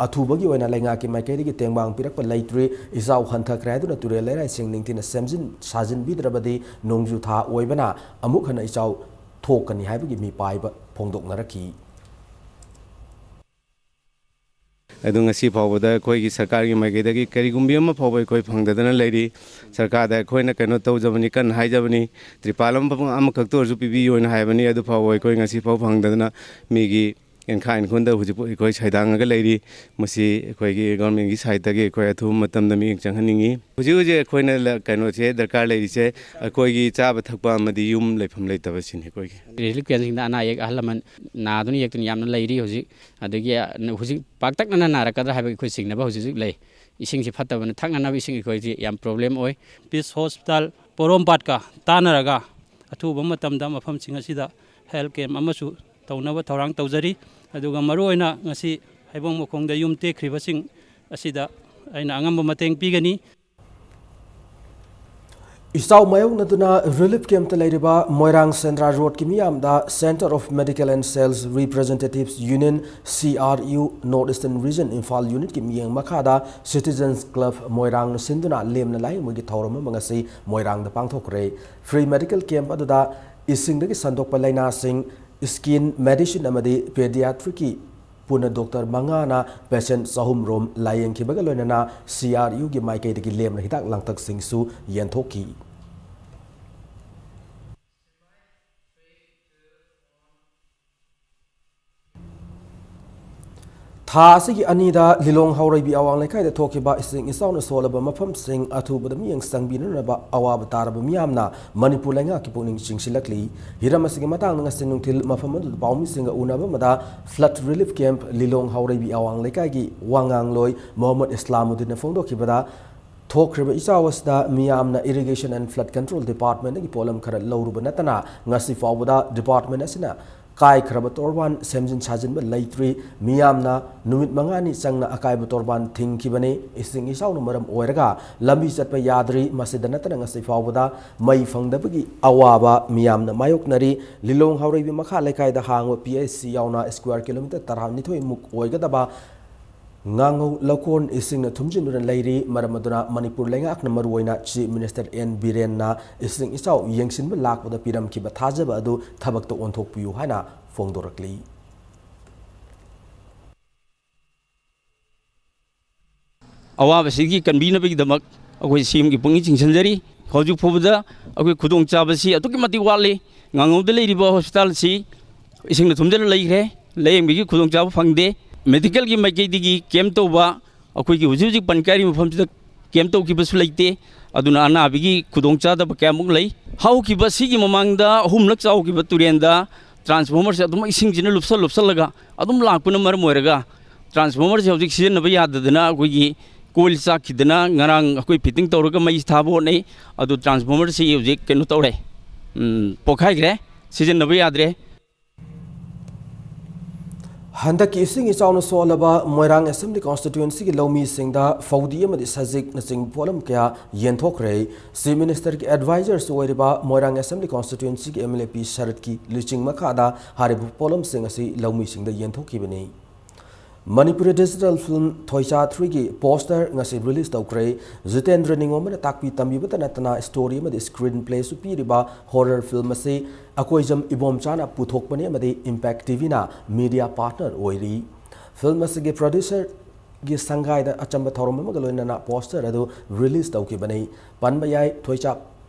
ꯑꯊꯨꯕꯒꯤ ꯑꯣꯏꯅ ꯂꯩꯉꯥꯛꯀꯤ ꯃꯥꯏꯀꯩꯗꯒꯤ ꯇꯦꯡꯕꯥꯡ ꯄꯤꯔꯛꯄ ꯂꯩꯇ꯭ꯔꯤ꯫ ꯏꯆꯥꯎ ꯍꯟꯊꯈ꯭ꯔꯦ ꯍꯥꯏꯗꯨꯅ ꯇꯨꯔꯦꯜ ꯂꯩꯔꯥꯏꯁꯤꯡ ꯅꯤꯡꯊꯤꯅ ꯁꯦꯝꯖꯤꯟ ꯁꯥꯖꯤꯟꯕꯤꯗ꯭ꯔꯕꯗꯤ ꯅꯣꯡꯖꯨ ꯊꯥ ꯑꯣꯏꯕꯅ ꯑꯃꯨꯛ ꯍꯟꯅ ꯏꯆꯥꯎ ꯊꯣꯛꯀꯅꯤ ꯍꯥꯏꯕꯒꯤ ꯃꯤꯄꯥꯏꯕ ꯐꯣꯡꯗꯣꯛꯅꯔꯛꯈꯤ꯫ ꯑꯗꯨ ꯉꯁꯤ ꯐꯥꯎꯕꯗ ꯑꯩꯈꯣꯏꯒꯤ ꯁꯔꯀꯥꯔꯒꯤ ꯃꯥꯏꯀꯩꯗꯒꯤ ꯀꯔꯤꯒꯨꯝꯕꯤ ꯑꯃ ꯐꯥꯎꯕ ꯑꯩꯈꯣꯏ ꯐꯪꯗꯗꯅ ꯂꯩꯔꯤ꯫ ꯁꯔꯀꯥꯔꯗ ꯑꯩꯈꯣꯏꯅ ꯀꯩꯅꯣ ꯇꯧꯖꯕꯅꯤ, ꯀꯟꯅ ꯍꯥꯏꯖꯕꯅꯤ, ꯇ꯭ꯔꯤꯄꯥꯜ ꯑꯃ, ꯑꯃꯈꯛꯇ ꯑꯣꯏꯔꯁꯨ ꯄꯤꯕꯤꯌꯨ ꯍꯥꯏꯅ ꯍꯥꯏꯕꯅꯤ꯫ ꯑꯗꯨ ꯐꯥꯎꯕ ꯑꯩꯈꯣꯏ ꯉꯁꯤ ꯐꯥꯎ ꯐꯪꯗꯗꯅ ꯃꯤꯒꯤ ꯏꯟꯈꯥ ꯏꯟꯈꯨꯟꯗ ꯍꯧꯖꯤꯛ ꯑꯩꯈꯣꯏ ꯁꯩꯗꯥꯡꯉꯒ ꯂꯩꯔꯤ꯫ ꯃꯁꯤ ꯑꯩꯈꯣꯏꯒꯤ ꯒꯣꯔꯃꯦꯟꯒꯤ ꯁꯥꯏꯠꯇꯒꯤ ꯑꯩꯈꯣꯏ ꯑꯊꯨꯕ ꯃꯇꯝꯗ ꯃꯤꯠꯌꯦꯡ ꯆꯪꯍꯟꯅꯤꯡꯉꯤ꯫ ꯍꯧꯖꯤꯛ ꯍꯧꯖꯤꯛ ꯑꯩꯈꯣꯏꯅ ꯂ-, ꯀꯩꯅꯣꯁꯦ ꯗꯔꯀꯥꯔ ꯂꯩꯔꯤꯁꯦ ꯑꯩꯈꯣꯏꯒꯤ ꯆꯥꯕ ꯊꯛꯄ ꯑꯃꯗꯤ ꯌꯨꯝ ꯂꯩꯐꯝ ꯂꯩꯇꯕꯁꯤꯅꯤ ꯑꯩꯈꯣꯏꯒꯤ꯫ ꯔꯤꯂꯤꯐ ꯀꯦꯝꯞꯁꯤꯡꯗ ꯑꯅꯥ ꯑꯌꯦꯛ ꯑꯍꯜ ꯂꯃꯟ ꯅꯥꯗꯨꯅ ꯌꯦꯛꯇꯨꯅ ꯌꯥꯝꯅ ꯂꯩꯔꯤ ꯍꯧꯖꯤꯛ꯫ ꯑꯗꯒꯤ, ꯑ, ꯍꯧꯖꯤꯛ ꯄꯥꯛꯇꯛꯅꯅ ꯅꯥꯔꯛꯀꯗ꯭ꯔꯥ ꯍꯥꯏꯕꯒꯤ ꯑꯩꯈꯣꯏ ꯆꯤꯡꯅꯕ ꯍꯧꯖꯤꯛ ꯍꯧꯖꯤꯛ ꯂꯩ꯫ ꯏꯁꯤꯡꯁꯤ ꯐꯠꯇꯕꯅ ꯊꯛꯅꯅꯕ ꯏꯁꯤꯡ ꯑꯩꯈꯣꯏꯁꯤ ꯌꯥꯝ ꯄ꯭ꯔꯣꯕ꯭ꯂꯦꯝ ꯑꯣꯏ꯫ ꯄꯤꯁ ꯍꯣꯁꯄꯤꯇꯥꯜ ꯄꯣꯔꯣꯝꯄꯥꯠꯀ ꯇꯥꯟꯅꯔꯒ ꯑꯊꯨꯕ ꯃꯇꯝꯗ ꯃꯐꯝꯁꯤꯡ ꯑꯁꯤꯗ ꯍꯦꯜꯊ ꯀꯦꯝꯞ ꯑꯃꯁꯨ ꯇꯧꯅꯕ ꯊꯧꯔꯥꯡ ꯇꯧꯖꯔꯤ꯫ ꯑꯗꯨꯒ ꯃꯔꯨꯑꯣꯏꯅ ꯉꯁꯤ ꯍꯩꯕꯣꯡ ꯃꯈꯣꯡꯗ ꯌꯨꯝ ꯇꯦꯛꯈ꯭ꯔꯤꯕꯁꯤꯡ ꯑꯁꯤꯗ ꯑꯩꯅ ꯑꯉꯝꯕ ꯃꯇꯦꯡ ꯄꯤꯒꯅꯤ꯫ ꯏꯆꯥꯎ ꯃꯥꯌꯣꯛꯅꯗꯨꯅ relief camp ꯇ ꯂꯩꯔꯤꯕ ꯃꯣꯏꯔꯥꯡ ꯁꯦꯟꯗ꯭ꯔꯥ ꯔꯣꯗꯀꯤ ꯃꯤꯌꯥꯝꯗ Centre of Medical and Sales Representatives Union, C R U, North Eastern Region Imphal Unit ꯀꯤ ꯃꯤꯠꯌꯦꯡ ꯃꯈꯥꯗ Citizens Club ꯃꯣꯏꯔꯥꯡꯅ ꯁꯤꯟꯗꯨꯅ ꯂꯦꯝꯅ ꯂꯥꯌꯦꯡꯕꯒꯤ ꯊꯧꯔꯝ ꯑꯃ ꯉꯁꯤ ꯃꯣꯏꯔꯥꯡꯗ ꯄꯥꯡꯊꯣꯛꯈ꯭ꯔꯦ꯫ Free medical camp ꯑꯗꯨꯗ ꯏꯁꯤꯡꯗꯒꯤ ꯁꯟꯗꯣꯛꯄ ꯂꯥꯏꯅꯥꯁꯤꯡ, skin, medicine ꯑꯃꯗꯤ pediatric ꯀꯤ ꯄꯨꯟꯅ doctor ꯃꯉꯥꯅ patient ꯆꯍꯨꯝ ꯔꯣꯝ ꯂꯥꯌꯦꯡꯈꯤꯕꯒ ꯂꯣꯏꯅꯅ C R U ꯒꯤ ꯃꯥꯏꯀꯩꯗꯒꯤ ꯂꯦꯝꯅ ꯍꯤꯗꯥꯛ ꯂꯥꯡꯊꯛꯁꯤꯡꯁꯨ ꯌꯦꯟꯊꯣꯛꯈꯤ꯫ ꯊꯥ ꯑꯁꯤꯒꯤ ꯑꯅꯤꯗ ꯂꯤꯂꯣꯡ ꯍꯥꯎꯔꯩꯕꯤ ꯑꯋꯥꯡ ꯂꯩꯀꯥꯏꯗ ꯊꯣꯛꯈꯤꯕ ꯏꯁꯤꯡ ꯏꯆꯥꯎꯅ ꯁꯣꯛꯂꯕ ꯃꯐꯝꯁꯤꯡ ꯑꯊꯨꯕꯗ ꯃꯤꯠꯌꯦꯡ ꯆꯪꯕꯤꯅꯅꯕ ꯑꯋꯥꯕ ꯇꯥꯔꯕ ꯃꯤꯌꯥꯝꯅ ꯃꯅꯤꯄꯨꯔ ꯂꯩꯉꯥꯛꯀꯤ ꯄꯨꯛꯅꯤꯡ ꯆꯤꯡꯁꯤꯜꯂꯛꯂꯤ꯫ ꯍꯤꯔꯝ ꯑꯁꯤꯒꯤ ꯃꯇꯥꯡꯗ ꯉꯁꯤ ꯅꯨꯡꯊꯤꯜ ꯃꯐꯝ ꯑꯗꯨꯗ ꯄꯥꯎꯃꯤꯁꯤꯡꯒ ꯎꯅꯕ ꯑꯃꯗ flood relief camp ꯂꯤꯂꯣꯡ ꯍꯥꯎꯔꯩꯕꯤ ꯑꯋꯥꯡ ꯂꯩꯀꯥꯏꯒꯤ ꯋꯥꯉꯥꯡꯂꯣꯏ ꯃꯣꯍꯝꯃꯗ ꯏꯁꯂꯥꯃꯨꯗꯤꯟꯅ ꯐꯣꯡꯗꯣꯛꯈꯤꯕꯗ, ꯊꯣꯛꯈ꯭ꯔꯤꯕ ꯏꯆꯥꯎ ꯑꯁꯤꯗ ꯃꯤꯌꯥꯝꯅ Irrigation and Flood Control Department ꯗꯒꯤ ꯄꯣꯠꯂꯝ ꯈꯔ ꯂꯧꯔꯨꯕ ꯅꯠꯇꯅ ꯉꯁꯤ ꯐꯥꯎꯕꯗ department ꯑꯁꯤꯅ ꯀꯥꯏꯈ꯭ꯔꯕ ꯇꯣꯔꯕꯥꯟ ꯁꯦꯝꯖꯤꯟ ꯁꯥꯖꯤꯟꯕ ꯂꯩꯇ꯭ꯔꯤ꯫ ꯃꯤꯌꯥꯝꯅ ꯅꯨꯃꯤꯠ ꯃꯉꯥꯅꯤ ꯆꯪꯅ ꯑꯀꯥꯏꯕ ꯇꯣꯔꯕꯥꯟ ꯊꯤꯡꯈꯤꯕꯅꯤ꯫ ꯏꯁꯤꯡ ꯏꯆꯥꯎꯅ ꯃꯔꯝ ꯑꯣꯏꯔꯒ ꯂꯝꯕꯤ ꯆꯠꯄ ꯌꯥꯗ꯭ꯔꯤ꯫ ꯃꯁꯤꯗ ꯅꯠꯇꯅ ꯉꯁꯤ ꯐꯥꯎꯕꯗ ꯃꯩ ꯐꯪꯗꯕꯒꯤ ꯑꯋꯥꯕ ꯃꯤꯌꯥꯝꯅ ꯃꯥꯌꯣꯛꯅꯔꯤ꯫ ꯂꯤꯂꯣꯡ ꯍꯥꯎꯔꯩꯕꯤ ꯃꯈꯥ ꯂꯩꯀꯥꯏꯗ ꯍꯥꯡꯕ P H C ꯌꯥꯎꯅ square kilometre ꯇꯔꯥꯅꯤꯊꯣꯏ ꯃꯨꯛ ꯑꯣꯏꯒꯗꯕ ꯉꯥꯉꯧ ꯂꯧꯀꯣꯟ ꯏꯁꯤꯡꯅ ꯊꯨꯝꯖꯤꯟꯗꯨꯅ ꯂꯩꯔꯤ꯫ ꯃꯔꯝ ꯑꯗꯨꯅ ꯃꯅꯤꯄꯨꯔ ꯂꯩꯉꯥꯛꯅ ꯃꯔꯨꯑꯣꯏꯅ Chief Minister N ꯕꯤꯔꯦꯟꯅ ꯏꯁꯤꯡ ꯏꯆꯥꯎ ꯌꯦꯡꯁꯤꯟꯕ ꯂꯥꯛꯄꯗ ꯄꯤꯔꯝꯈꯤꯕ ꯊꯥꯖꯕ ꯑꯗꯨ ꯊꯕꯛꯇ ꯑꯣꯟꯊꯣꯛꯄꯤꯌꯨ ꯍꯥꯏꯅ ꯐꯣꯡꯗꯣꯔꯛꯂꯤ꯫ ꯑꯋꯥꯕꯁꯤꯒꯤ ꯀꯟꯕꯤꯅꯕꯒꯤꯗꯃꯛ ꯑꯩꯈꯣꯏ C M ꯒꯤ ꯄꯨꯛꯅꯤꯡ ꯆꯤꯡꯁꯤꯟꯖꯔꯤ꯫ ꯍꯧꯖꯤꯛ ꯐꯥꯎꯕꯗ ꯑꯩꯈꯣꯏ ꯈꯨꯗꯣꯡꯆꯥꯕꯁꯤ ꯑꯗꯨꯛꯀꯤ ꯃꯇꯤꯛ ꯋꯥꯠꯂꯤ꯫ ꯉꯥꯉꯧꯗ ꯂꯩꯔꯤꯕ hospital ꯑꯁꯤ ꯏꯁꯤꯡꯅ ꯊꯨꯝꯖꯤꯜꯂ ꯂꯩꯈ꯭ꯔꯦ꯫ ꯂꯥꯌꯦꯡꯕꯒꯤ ꯈꯨꯗꯣꯡꯆꯥꯕ ꯐꯪꯗꯦ꯫ Medical ꯒꯤ ꯃꯥꯏꯀꯩꯗꯒꯤ camp ꯇꯧꯕ, ꯑꯩꯈꯣꯏꯒꯤ ꯍꯧꯖꯤꯛ ꯍꯧꯖꯤꯛ ꯄꯟꯀꯥꯏꯔꯤ ꯃꯐꯝꯁꯤꯗ camp ꯇꯧꯈꯤꯕꯁꯨ ꯂꯩꯇꯦ꯫ ꯑꯗꯨꯅ ꯑꯅꯥꯕꯒꯤ ꯈꯨꯗꯣꯡꯆꯥꯗꯕ ꯀꯌꯥꯃꯨꯛ ꯂꯩ꯫ ꯍꯧꯈꯤꯕ ꯁꯤꯒꯤ ꯃꯃꯥꯡꯗ ꯑꯍꯨꯝꯂꯛ ꯆꯥꯎꯈꯤꯕ ꯇꯨꯔꯦꯟꯗ transformer ꯁꯦ ꯑꯗꯨꯝ ꯏꯁꯤꯡꯁꯤꯅ ꯂꯨꯞꯁꯜ ꯂꯨꯞꯁꯜꯂꯒ ꯑꯗꯨꯝ ꯂꯥꯛꯄꯅ ꯃꯔꯝ ꯑꯣꯏꯔꯒ transformer ꯁꯦ ꯍꯧꯖꯤꯛ ꯁꯤꯖꯤꯟꯅꯕ ꯌꯥꯗꯗꯅ ꯑꯩꯈꯣꯏꯒꯤ coil ꯆꯥꯛꯈꯤꯗꯅ ꯉꯔꯥꯡ ꯑꯩꯈꯣꯏ fitting ꯇꯧꯔꯒ ꯃꯩ ꯊꯥꯕ ꯍꯣꯠꯅꯩ꯫ ꯑꯗꯨ transformer ꯁꯤ ꯍꯧꯖꯤꯛ ꯀꯩꯅꯣ ꯇꯧꯔꯦ, ꯎꯝ, ꯄꯣꯛꯈꯥꯏꯈ꯭ꯔꯦ, ꯁꯤꯖꯤꯟꯅꯕ ꯌꯥꯗ꯭ꯔꯦ꯫ ꯍꯟꯗꯛꯀꯤ ꯏꯁꯤꯡ ꯏꯆꯥꯎꯅ ꯁꯣꯛꯍꯜꯂꯕ ꯃꯣꯏꯔꯥꯡ Assembly Constituencyꯒꯤ ꯂꯧꯃꯤꯁꯤꯡꯗ ꯐꯧꯗꯤ ꯑꯃꯗꯤ ꯁꯖꯤꯛꯅꯆꯤꯡꯕ ꯄꯣꯠꯂꯝ ꯀꯌꯥ ꯌꯦꯟꯊꯣꯛꯈ꯭ꯔꯦ꯫ Chief Ministerꯒꯤ advisorꯁꯨ ꯑꯣꯏꯔꯤꯕ ꯃꯣꯏꯔꯥꯡ Assembly Constituencyꯒꯤ MLA ꯄꯤ ꯁꯔꯠꯀꯤ ꯂꯨꯆꯤꯡ ꯃꯈꯥꯗ ꯍꯥꯏꯔꯤꯕ ꯄꯣꯠꯂꯝꯁꯤꯡ ꯑꯁꯤ ꯂꯧꯃꯤꯁꯤꯡꯗ ꯌꯦꯟꯊꯣꯛꯈꯤꯕꯅꯤ꯫ ꯃꯅꯤꯄꯨꯔꯤ digital film ꯊꯣꯏꯆꯥ threeꯒꯤ poster ꯉꯁꯤ release ꯇꯧꯈ꯭ꯔꯦ꯫ ꯖꯤꯇꯦꯟꯗ꯭ꯔ ꯅꯤꯉꯣꯝꯕꯅ ꯇꯥꯛꯄꯤ ꯇꯝꯕꯤꯕꯇ ꯅꯠꯇꯅ story ꯑꯃꯗꯤ screenplayꯁꯨ ꯄꯤꯔꯤꯕ horror film ꯑꯁꯤ ꯑꯀꯣꯏꯖꯝ ꯏꯕꯣꯝꯆꯥꯅ ꯄꯨꯊꯣꯛꯄꯅꯤ ꯑꯃꯗꯤ Impact TVꯅ media partner ꯑꯣꯏꯔꯤ꯫ Film ꯑꯁꯤꯒꯤ producerꯒꯤ ꯁꯪꯒꯥꯏꯗ ꯑꯆꯝꯕ ꯊꯧꯔꯝ ꯑꯃꯒ ꯂꯣꯏꯅꯅ poster ꯑꯗꯨ release ꯇꯧꯈꯤꯕꯅꯤ꯫ ꯄꯟꯕ ꯌꯥꯏ, ꯊꯣꯏꯆꯥ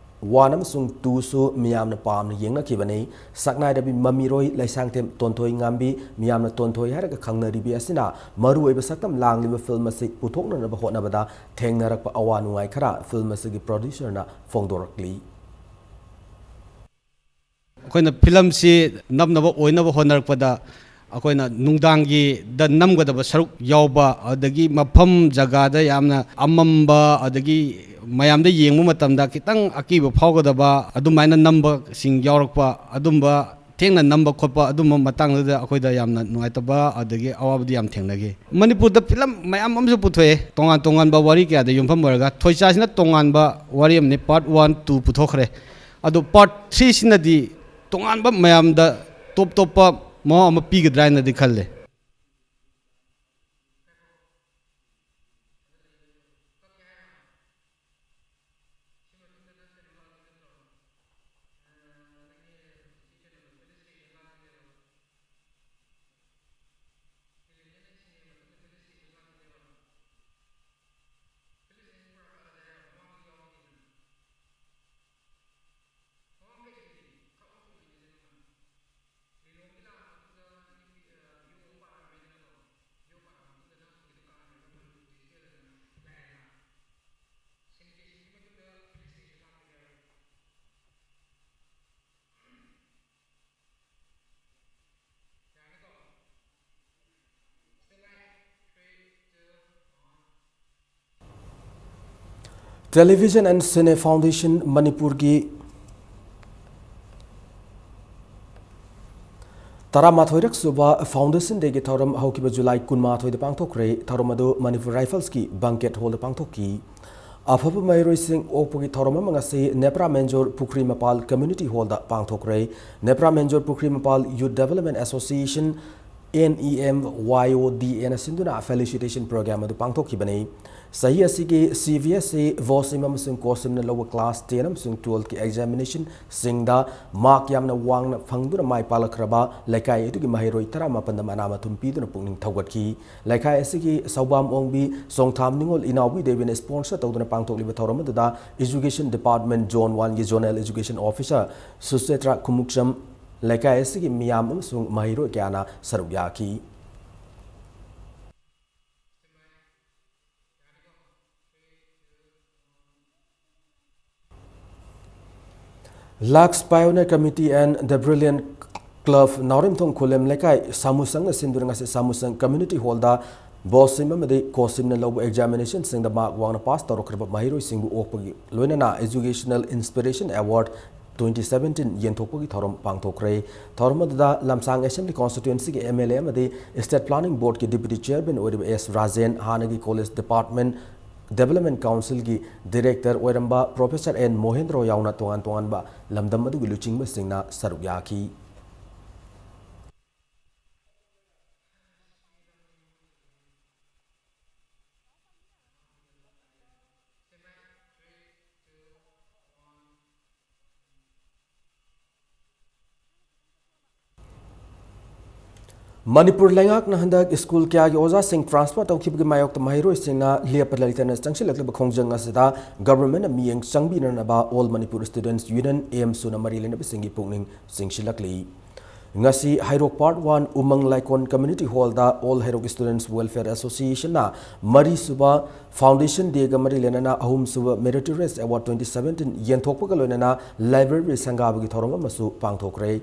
one ꯑꯃꯁꯨꯡ twoꯁꯨ ꯃꯤꯌꯥꯝꯅ ꯄꯥꯝꯅ ꯌꯦꯡꯅꯈꯤꯕꯅꯤ꯫ ꯁꯛꯅꯥꯏꯔꯕꯤ ꯃꯃꯤꯔꯣꯏ ꯂꯩꯁꯥꯡꯊꯦꯝ ꯇꯣꯟꯊꯣꯏ ꯉꯥꯝꯕꯤ, ꯃꯤꯌꯥꯝꯅ ꯇꯣꯟꯊꯣꯏ ꯍꯥꯏꯔꯒ ꯈꯪꯅꯔꯤꯕꯤ ꯑꯁꯤꯅ ꯃꯔꯨꯑꯣꯏꯕ ꯁꯛꯇꯝ ꯂꯥꯡꯂꯤꯕ film ꯑꯁꯤ ꯄꯨꯊꯣꯛꯅꯅꯕ ꯍꯣꯠꯅꯕꯗ ꯊꯦꯡꯅꯔꯛꯄ ꯑꯋꯥ ꯅꯨꯡꯉꯥꯏ ꯈꯔ film ꯑꯁꯤꯒꯤ producerꯅ ꯐꯣꯡꯗꯣꯔꯛꯂꯤ꯫ ꯑꯩꯈꯣꯏꯅ filmꯁꯤ ꯅꯝꯅꯕ ꯑꯣꯏꯅꯕ ꯍꯣꯠꯅꯔꯛꯄꯗ ꯑꯩꯈꯣꯏꯅ ꯅꯨꯡꯗꯥꯡꯒꯤꯗ ꯅꯝꯒꯗꯕ ꯁꯔꯨꯛ ꯌꯥꯎꯕ, ꯑꯗꯒꯤ ꯃꯐꯝ ꯖꯒꯥꯗ ꯌꯥꯝꯅ ꯑꯃꯝꯕ, ꯑꯗꯒꯤ ꯃꯌꯥꯝꯗ ꯌꯦꯡꯕ ꯃꯇꯝꯗ ꯈꯤꯇꯪ ꯑꯀꯤꯕ ꯐꯥꯎꯒꯗꯕ ꯑꯗꯨꯃꯥꯏꯅ ꯅꯝꯕꯁꯤꯡ ꯌꯥꯎꯔꯛꯄ, ꯑꯗꯨꯝꯕ ꯊꯦꯡꯅ ꯅꯝꯕ ꯈꯣꯠꯄ ꯑꯗꯨꯝꯕ ꯃꯇꯥꯡꯗꯨꯗ ꯑꯩꯈꯣꯏꯗ ꯌꯥꯝꯅ ꯅꯨꯡꯉꯥꯏꯇꯕ ꯑꯗꯒꯤ ꯑꯋꯥꯕꯗꯤ ꯌꯥꯝ ꯊꯦꯡꯅꯈꯤ꯫ ꯃꯅꯤꯄꯨꯔꯗ film ꯃꯌꯥꯝ ꯑꯃꯁꯨ ꯄꯨꯊꯣꯛꯑꯦ, ꯇꯣꯉꯥꯟ ꯇꯣꯉꯥꯟꯕ ꯋꯥꯔꯤ ꯀꯌꯥꯗ ꯌꯨꯝꯐꯝ ꯑꯣꯏꯔꯒ ꯊꯣꯏꯆꯥꯁꯤꯅ ꯇꯣꯉꯥꯟꯕ ꯋꯥꯔꯤ ꯑꯃꯅꯤ, part one, two ꯄꯨꯊꯣꯛꯈ꯭ꯔꯦ꯫ ꯑꯗꯣ part threeꯁꯤꯅꯗꯤ ꯇꯣꯉꯥꯟꯕ ꯃꯌꯥꯝꯗ ꯇꯣꯞ ꯇꯣꯞꯄ ꯃꯑꯣꯡ ꯑꯃ ꯄꯤꯒꯗ꯭ꯔꯥ ꯍꯥꯏꯅꯗꯤ ꯈꯜꯂꯦ꯫ Television and Cine Foundation ꯃꯅꯤꯄꯨꯔꯒꯤ ꯇꯔꯥꯃꯥꯊꯣꯏꯔꯛ ꯁꯨꯕ Foundation Dayꯒꯤ ꯊꯧꯔꯝ ꯍꯧꯈꯤꯕ July ꯀꯨꯟꯃꯥꯊꯣꯏꯗ ꯄꯥꯡꯊꯣꯛꯈ꯭ꯔꯦ꯫ ꯊꯧꯔꯝ ꯑꯗꯨ Manipur Riflesꯀꯤ Banquet Hallꯗ ꯄꯥꯡꯊꯣꯛꯈꯤ꯫ ꯑꯐꯕ ꯃꯍꯩꯔꯣꯏꯁꯤꯡ ꯑꯣꯛꯄꯒꯤ ꯊꯧꯔꯝ ꯑꯃ ꯉꯁꯤ ꯅꯦꯄ꯭ꯔꯥ ꯃꯦꯟꯖꯣꯔ ꯄꯨꯈ꯭ꯔꯤ ꯃꯄꯥꯜ Community Hallꯗ ꯄꯥꯡꯊꯣꯛꯈ꯭ꯔꯦ꯫ ꯅꯦꯄ꯭ꯔꯥ ꯃꯦꯟꯖꯣꯔ ꯄꯨꯈ꯭ꯔꯤ ꯃꯄꯥꯜ Youth Development Association, NEMYODAꯅ ꯁꯤꯟꯗꯨꯅ felicitation program ꯑꯗꯨ ꯄꯥꯡꯊꯣꯛꯈꯤꯕꯅꯤ꯫ ꯆꯍꯤ ꯑꯁꯤꯒꯤ CBSE, VOCEM ꯑꯃꯁꯨꯡ COHSEMꯅ ꯂꯧꯕ class ten ꯑꯃꯁꯨꯡ twelveꯀꯤ examinationꯁꯤꯡꯗ mark ꯌꯥꯝꯅ ꯋꯥꯡꯅ ꯐꯪꯗꯨꯅ ꯃꯥꯏ ꯄꯥꯛꯂꯛꯈ꯭ꯔꯕ ꯂꯩꯀꯥꯏ ꯑꯗꯨꯒꯤ ꯃꯍꯩꯔꯣꯏ ꯇꯔꯥꯃꯥꯄꯟꯗ ꯃꯅꯥ ꯃꯊꯨꯝ ꯄꯤꯗꯨꯅ ꯄꯨꯛꯅꯤꯡ ꯊꯧꯒꯠꯈꯤ꯫ ꯂꯩꯀꯥꯏ ꯑꯁꯤꯒꯤ ꯁꯧꯕꯥꯝ ꯑꯣꯡꯕꯤ ꯆꯣꯡꯊꯥꯝ ꯅꯤꯉꯣꯜ ꯏꯅꯥꯎꯕꯤ ꯗꯦꯕꯤꯅ sponsor ꯇꯧꯗꯨꯅ ꯄꯥꯡꯊꯣꯛꯂꯤꯕ ꯊꯧꯔꯝ ꯑꯗꯨꯗ Education Department Zone oneꯒꯤ Zonal Education Officer ꯁꯨꯆꯦꯇ꯭ꯔꯥ Khumukcham, ꯂꯩꯀꯥꯏ ꯑꯁꯤꯒꯤ ꯃꯤꯌꯥꯝ ꯑꯃꯁꯨꯡ ꯃꯍꯩꯔꯣꯏ ꯀꯌꯥꯅ ꯁꯔꯨꯛ ꯌꯥꯈꯤ꯫ Lux Pioneer Committee and The Brilliant Club ꯅꯥꯎꯔꯦꯝꯊꯣꯡ ꯈꯨꯂꯦꯝ ꯂꯩꯀꯥꯏ ꯁꯥꯃꯨꯁꯪꯅ ꯁꯤꯟꯗꯨꯅ ꯉꯁꯤ ꯁꯥꯃꯨꯁꯪ Community Hallꯗ VOCEM ꯑꯃꯗꯤ COHSEMꯅ ꯂꯧꯕ examinationꯁꯤꯡꯗ mark ꯋꯥꯡꯅ pass ꯇꯧꯔꯛꯈ꯭ꯔꯕ ꯃꯍꯩꯔꯣꯏꯁꯤꯡꯕꯨ ꯑꯣꯛꯄꯒꯤ ꯂꯣꯏꯅꯅ Educational Inspiration Award twenty seventeen ꯌꯦꯟꯊꯣꯛꯄꯒꯤ ꯊꯧꯔꯝ ꯄꯥꯡꯊꯣꯛꯈ꯭ꯔꯦ꯫ ꯊꯧꯔꯝ ꯑꯗꯨꯗ ꯂꯝꯁꯥꯡ Assembly Constituencyꯒꯤ MLA ꯑꯃꯗꯤ State Planning Boardꯀꯤ Deputy Chairman ꯑꯣꯏꯔꯤꯕ S ꯔꯥꯖꯦꯟ, ꯍꯥꯟꯅꯒꯤ College Department Development Councilꯒꯤ Director ꯑꯣꯏꯔꯝꯕ Professor N ꯃꯣꯍꯦꯟꯗ꯭ꯔꯣ ꯌꯥꯎꯅ ꯇꯣꯉꯥꯟ ꯇꯣꯉꯥꯟꯕ ꯂꯝꯗꯝ ꯑꯗꯨꯒꯤ ꯂꯨꯆꯤꯡꯕꯁꯤꯡꯅ ꯁꯔꯨꯛ ꯌꯥꯈꯤ꯫ ꯃꯅꯤꯄꯨꯔ ꯂꯩꯉꯥꯛꯅ ꯍꯟꯗꯛ ꯁ꯭ꯀꯨꯜ ꯀꯌꯥꯒꯤ ꯑꯣꯖꯥꯁꯤꯡ transfer ꯇꯧꯈꯤꯕꯒꯤ ꯃꯥꯌꯣꯛꯇ ꯃꯍꯩꯔꯣꯏꯁꯤꯡꯅ ꯂꯦꯞꯄ ꯂꯩꯇꯅ ꯆꯪꯁꯤꯜꯂꯛꯂꯤꯕ ꯈꯣꯡꯖꯪ ꯑꯁꯤꯗ governmentꯅ ꯃꯤꯠꯌꯦꯡ ꯆꯪꯕꯤꯅꯅꯕ All Manipur Students Union, AMSUꯅ ꯃꯔꯤ ꯂꯩꯅꯕꯁꯤꯡꯒꯤ ꯄꯨꯛꯅꯤꯡ ꯆꯤꯡꯁꯤꯜꯂꯛꯂꯤ꯫ ꯉꯁꯤ ꯍꯩꯔꯣꯛ Part one ꯎꯃꯪ ꯂꯥꯏꯀꯣꯟ Community Hallꯗ All Hairok Students Welfare Associationꯅ ꯃꯔꯤꯁꯨꯕ Foundation Dayꯒ ꯃꯔꯤ ꯂꯩꯅꯅ ꯑꯍꯨꯝꯁꯨꯕ Meritorious Award twenty seventeen ꯌꯦꯟꯊꯣꯛꯄꯒ ꯂꯣꯏꯅꯅ library ꯁꯪꯒꯥꯕꯒꯤ ꯊꯧꯔꯝ ꯑꯃꯁꯨ ꯄꯥꯡꯊꯣꯛꯈ꯭ꯔꯦ꯫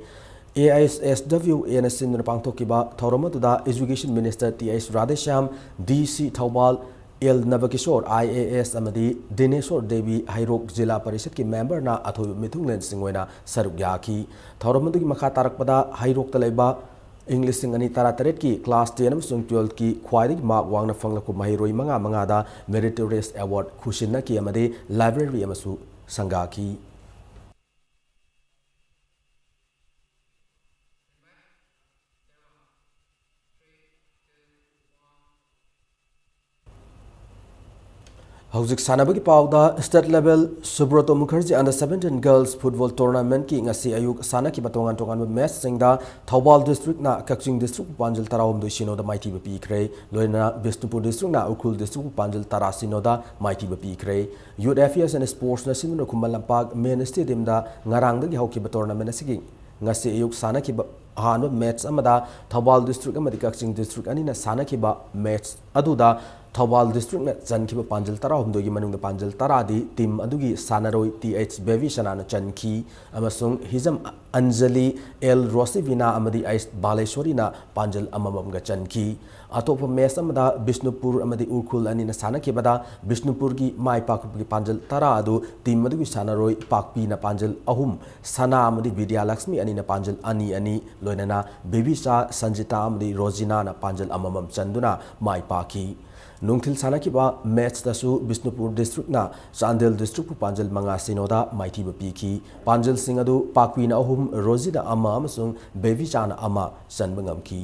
AISSWAꯅ ꯁꯤꯟꯗꯨꯅ ꯄꯥꯡꯊꯣꯛꯈꯤꯕ ꯊꯧꯔꯝ ꯑꯗꯨꯗ Education Minister T H Radheshyam, DC Thoubal, L Nabakishore, I A S, ꯑꯃꯗꯤ ꯗꯤꯅꯦꯁꯣꯔ ꯗꯦꯕꯤ, ꯍꯩꯔꯣꯛ ꯖꯤꯂꯥ ꯄꯔꯤꯁꯠꯀꯤ ꯃꯦꯝꯕꯔꯅ ꯑꯊꯣꯏꯕ ꯃꯤꯊꯨꯡꯂꯦꯟꯁꯤꯡ ꯑꯣꯏꯅ ꯁꯔꯨꯛ ꯌꯥꯈꯤ꯫ ꯊꯧꯔꯝ ꯑꯗꯨꯒꯤ ꯃꯈꯥ ꯇꯥꯔꯛꯄꯗ ꯍꯩꯔꯣꯛꯇ ꯂꯩꯕ ꯏꯪ ꯂꯤꯁꯤꯡ ꯑꯅꯤ ꯇꯔꯥꯇꯔꯦꯠꯀꯤ class ten ꯑꯃꯁꯨꯡ twelfthꯀꯤ ꯈ꯭ꯋꯥꯏꯗꯒꯤ mark ꯋꯥꯡꯅ ꯐꯪꯂꯛꯄ ꯃꯍꯩꯔꯣꯏ ꯃꯉꯥ ꯃꯉꯥꯗ Meritorious Award ꯈꯨꯁꯤꯟꯅꯈꯤ ꯑꯃꯗꯤ library ꯑꯃꯁꯨ ꯁꯪꯒꯥꯈꯤ꯫ ꯍꯧꯖꯤꯛ ꯁꯥꯟꯅꯕꯒꯤ ꯄꯥꯎꯗ, state level Subroto Mukherjee under seventeen girls football tournamentꯀꯤ ꯉꯁꯤ ꯑꯌꯨꯛ ꯁꯥꯟꯅꯈꯤꯕ ꯇꯣꯉꯥꯟ ꯇꯣꯉꯥꯟꯕ matchꯁꯤꯡꯗ ꯊꯧꯕꯥꯜ districtꯅ ꯀꯛꯆꯤꯡ districtꯄꯨ ꯄꯥꯟꯖꯜ ꯇꯔꯥꯍꯨꯝꯗꯣꯏ ꯁꯤꯅꯣꯗ ꯃꯥꯏꯊꯤꯕ ꯄꯤꯈ꯭ꯔꯦ꯫ ꯂꯣꯏꯅꯅ ꯕꯤꯁꯅꯨꯄꯨꯔ districtꯅ ꯎꯈ꯭ꯔꯨꯜ districtꯄꯨ ꯄꯥꯟꯖꯜ ꯇꯔꯥ ꯁꯤꯅꯣꯗ ꯃꯥꯏꯊꯤꯕ ꯄꯤꯈ꯭ꯔꯦ꯫ Youth Affairs and Sportsꯅ ꯁꯤꯟꯗꯨꯅ ꯈꯨꯃꯟ ꯂꯝꯄꯥꯛ main stadiumꯗ ꯉꯔꯥꯡꯗꯒꯤ ꯍꯧꯈꯤꯕ tournament ꯑꯁꯤꯒꯤ ꯉꯁꯤ ꯑꯌꯨꯛ ꯁꯥꯟꯅꯈꯤꯕ ꯑꯍꯥꯟꯕ match ꯑꯃꯗ ꯊꯧꯕꯥꯜ district ꯑꯃꯗꯤ ꯀꯛꯆꯤꯡ district ꯑꯅꯤꯅ ꯁꯥꯟꯅꯈꯤꯕ match ꯑꯗꯨꯗ ꯊꯧꯕꯥꯜ districtꯅ ꯆꯟꯈꯤꯕ ꯄꯥꯟꯖꯜ ꯇꯔꯥꯍꯨꯝꯗꯣꯏꯒꯤ ꯃꯅꯨꯡꯗ ꯄꯥꯟꯖꯜ ꯇꯔꯥꯗꯤ team ꯑꯗꯨꯒꯤ ꯁꯥꯟꯅꯔꯣꯏ ꯇꯤ ꯑꯩꯆ ꯕꯦꯕꯤꯁꯅꯥꯅ ꯆꯟꯈꯤ ꯑꯃꯁꯨꯡ ꯍꯤꯖꯝ ꯑꯟꯖꯂꯤ, ꯑꯦꯜ ꯔꯣꯁꯤꯕꯤꯅꯥ ꯑꯃꯗꯤ ꯑꯩꯆ ꯕꯥꯂꯦꯁꯣꯔꯤꯅ ꯄꯥꯟꯖꯜ ꯑꯃꯃꯝꯒ ꯆꯟꯈꯤ꯫ ꯑꯇꯣꯞꯄ match ꯑꯃꯗ ꯕꯤꯁꯅꯨꯄꯨꯔ ꯑꯃꯗꯤ ꯎꯈ꯭ꯔꯨꯜ ꯑꯅꯤꯅ ꯁꯥꯟꯅꯈꯤꯕꯗ ꯕꯤꯁꯅꯨꯄꯨꯔꯒꯤ ꯃꯥꯏ ꯄꯥꯛꯄꯒꯤ ꯄꯥꯟꯖꯜ ꯇꯔꯥ ꯑꯗꯨ team ꯑꯗꯨꯒꯤ ꯁꯥꯟꯅꯔꯣꯏ ꯄꯥꯛꯄꯤꯅ ꯄꯥꯟꯖꯜ ꯑꯍꯨꯝ, ꯁꯅꯥ ꯑꯃꯗꯤ ꯕꯤꯗ꯭ꯌꯥꯂꯛꯁꯃꯤ ꯑꯅꯤꯅ ꯄꯥꯟꯖꯜ ꯑꯅꯤ ꯑꯅꯤ, ꯂꯣꯏꯅꯅ ꯕꯤꯕꯤꯁꯥ, ꯁꯟꯖꯤꯇꯥ ꯑꯃꯗꯤ ꯔꯣꯖꯤꯅꯥꯅ ꯄꯥꯟꯖꯜ ꯑꯃꯃꯝ ꯆꯟꯗꯨꯅ ꯃꯥꯏ ꯄꯥꯛꯈꯤ꯫ ꯅꯨꯡꯊꯤꯜ ꯁꯥꯟꯅꯈꯤꯕ matchꯇꯁꯨ ꯕꯤꯁꯅꯨꯄꯨꯔ districtꯅ ꯆꯥꯟꯗꯦꯜ districtꯄꯨ ꯄꯥꯟꯖꯜ ꯃꯉꯥ ꯁꯤꯅꯣꯗ ꯃꯥꯏꯊꯤꯕ ꯄꯤꯈꯤ꯫ ꯄꯥꯟꯖꯜꯁꯤꯡ ꯑꯗꯨ ꯄꯥꯛꯄꯤꯅ ꯑꯍꯨꯝ, ꯔꯣꯖꯤꯅ ꯑꯃ ꯑꯃꯁꯨꯡ ꯕꯦꯕꯤꯆꯥꯅ ꯑꯃ ꯆꯟꯕ ꯉꯝꯈꯤ꯫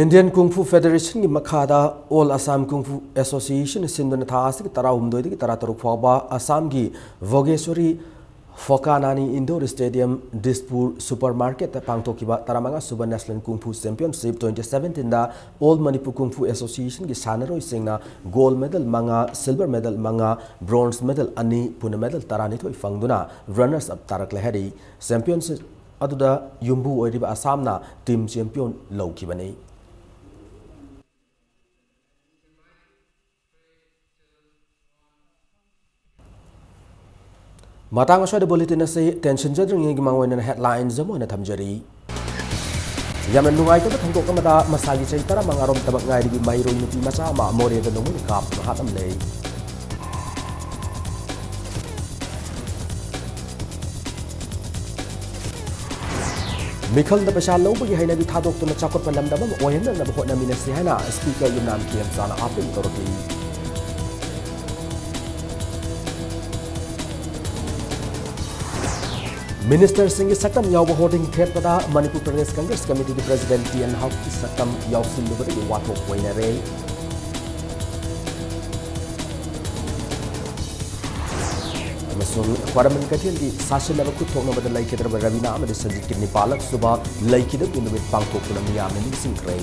Indian Kung Fu Federationꯒꯤ ꯃꯈꯥꯗ All Assam Kung Fu Association ꯁꯤꯟꯗꯨꯅ ꯊꯥ ꯑꯁꯤꯒꯤ ꯇꯔꯥꯍꯨꯝꯗꯣꯏꯗꯒꯤ ꯇꯔꯥꯇꯔꯨꯛ ꯐꯥꯎꯕ ꯑꯁꯥꯝꯒꯤ ꯚꯣꯒꯦꯁꯣꯔꯤ ꯐꯣꯀꯥꯅꯥꯅꯤ Indoor Stadium, ꯗꯤꯁꯄꯨꯔ Super Marketꯇ ꯄꯥꯡꯊꯣꯛꯈꯤꯕ ꯇꯔꯥꯃꯉꯥ ꯁꯨꯕ National Kung Fu Championship twenty seventeenꯗ All Manipur Kung Fu Associationꯒꯤ ꯁꯥꯟꯅꯔꯣꯏꯁꯤꯡꯅ gold medal ꯃꯉꯥ, silver medal ꯃꯉꯥ, bronze medal ꯑꯅꯤ, ꯄꯨꯟꯅ medal ꯇꯔꯥꯅꯤꯊꯣꯏ ꯐꯪꯗꯨꯅ runners up ꯇꯥꯔꯛꯂꯦ ꯍꯥꯏꯔꯤ꯫ Championship ꯑꯗꯨꯗ ꯌꯨꯝꯕꯨ ꯑꯣꯏꯔꯤꯕ ꯑꯁꯥꯝꯅ team champion ꯂꯧꯈꯤꯕꯅꯤ꯫ ꯃꯇꯥꯡ ꯑꯁ꯭ꯋꯥꯏꯗ ꯕꯨꯂꯦꯇꯤꯟ ꯑꯁꯤ ꯇꯦꯟꯁꯤꯟꯖꯗ꯭ꯔꯤꯉꯩꯒꯤ ꯃꯥꯡꯑꯣꯏꯅꯅ ꯍꯦꯗꯂꯥꯏꯟꯁ ꯑꯃ ꯑꯣꯏꯅ ꯊꯝꯖꯔꯤ꯫ ꯌꯥꯝꯅ ꯅꯨꯡꯉꯥꯏꯇꯕ ꯊꯧꯗꯣꯛ ꯑꯃꯗ ꯃꯁꯥꯒꯤ ꯆꯍꯤ ꯇꯔꯥꯃꯉꯥꯔꯣꯝ ꯇꯃꯛ ꯉꯥꯏꯔꯤꯕꯤ ꯃꯍꯩꯔꯣꯏ ꯅꯨꯄꯤ ꯃꯆꯥ ꯑꯃ ꯃꯣꯔꯦꯗ ꯅꯣꯡꯃꯩꯅ ꯀꯥꯞꯇꯨꯅ ꯍꯥꯠꯂꯝꯂꯦ꯫ ꯃꯤꯈꯜꯗ ꯄꯩꯁꯥ ꯂꯧꯕꯒꯤ ꯍꯩꯅꯕꯤ ꯊꯥꯗꯣꯛꯇꯨꯅ ꯆꯥꯎꯈꯠꯄ ꯂꯝꯗꯝ ꯑꯃ ꯑꯣꯏꯍꯟꯅꯅꯕ ꯍꯣꯠꯅꯃꯤꯟꯅꯁꯤ ꯍꯥꯏꯅ Speaker ꯌꯨꯝꯅꯥꯝ ꯈꯦꯝꯆꯥꯅ ꯑꯥꯄꯤꯜ ꯇꯧꯔꯛꯂꯤ꯫ ꯃꯤꯅꯤꯁꯇꯔꯁꯤꯡꯒꯤ ꯁꯛꯇꯝ ꯌꯥꯎꯕ ꯍꯣꯔꯗꯤꯡ ꯊꯦꯠꯄꯗ ꯃꯅꯤꯄꯨꯔ ꯄ꯭ꯔꯗꯦꯁ ꯀꯪꯒ꯭ꯔꯦꯁ ꯀꯃꯤꯇꯤꯒꯤ ꯄ꯭ꯔꯁꯤꯗꯦꯟ ꯇꯤ ꯑꯦꯟ ꯍꯛꯀꯤ ꯁꯛꯇꯝ ꯌꯥꯎꯁꯤꯜꯂꯨꯕꯗꯒꯤ ꯋꯥꯊꯣꯛ ꯑꯣꯏꯅꯔꯦ꯫ ꯑꯃꯁꯨꯡ ꯈ꯭ꯋꯥꯏꯔꯝꯕꯟ ꯀꯩꯊꯦꯜꯒꯤ ꯁꯥꯁꯤꯟꯅꯕ ꯈꯨꯠ ꯊꯣꯛꯅꯕꯗ ꯂꯩꯈꯤꯗ꯭ꯔꯕ ꯔꯕꯤꯅꯥ ꯑꯃꯗꯤ ꯁꯟꯖꯤꯠꯀꯤ ꯅꯤꯄꯥꯜꯂꯛ ꯁꯨꯕ ꯂꯩꯈꯤꯗꯕꯒꯤ ꯅꯨꯃꯤꯠ ꯄꯥꯡꯊꯣꯛꯇꯨꯅ ꯃꯤꯌꯥꯝꯅ ꯅꯤꯡꯁꯤꯡꯈ꯭ꯔꯦ꯫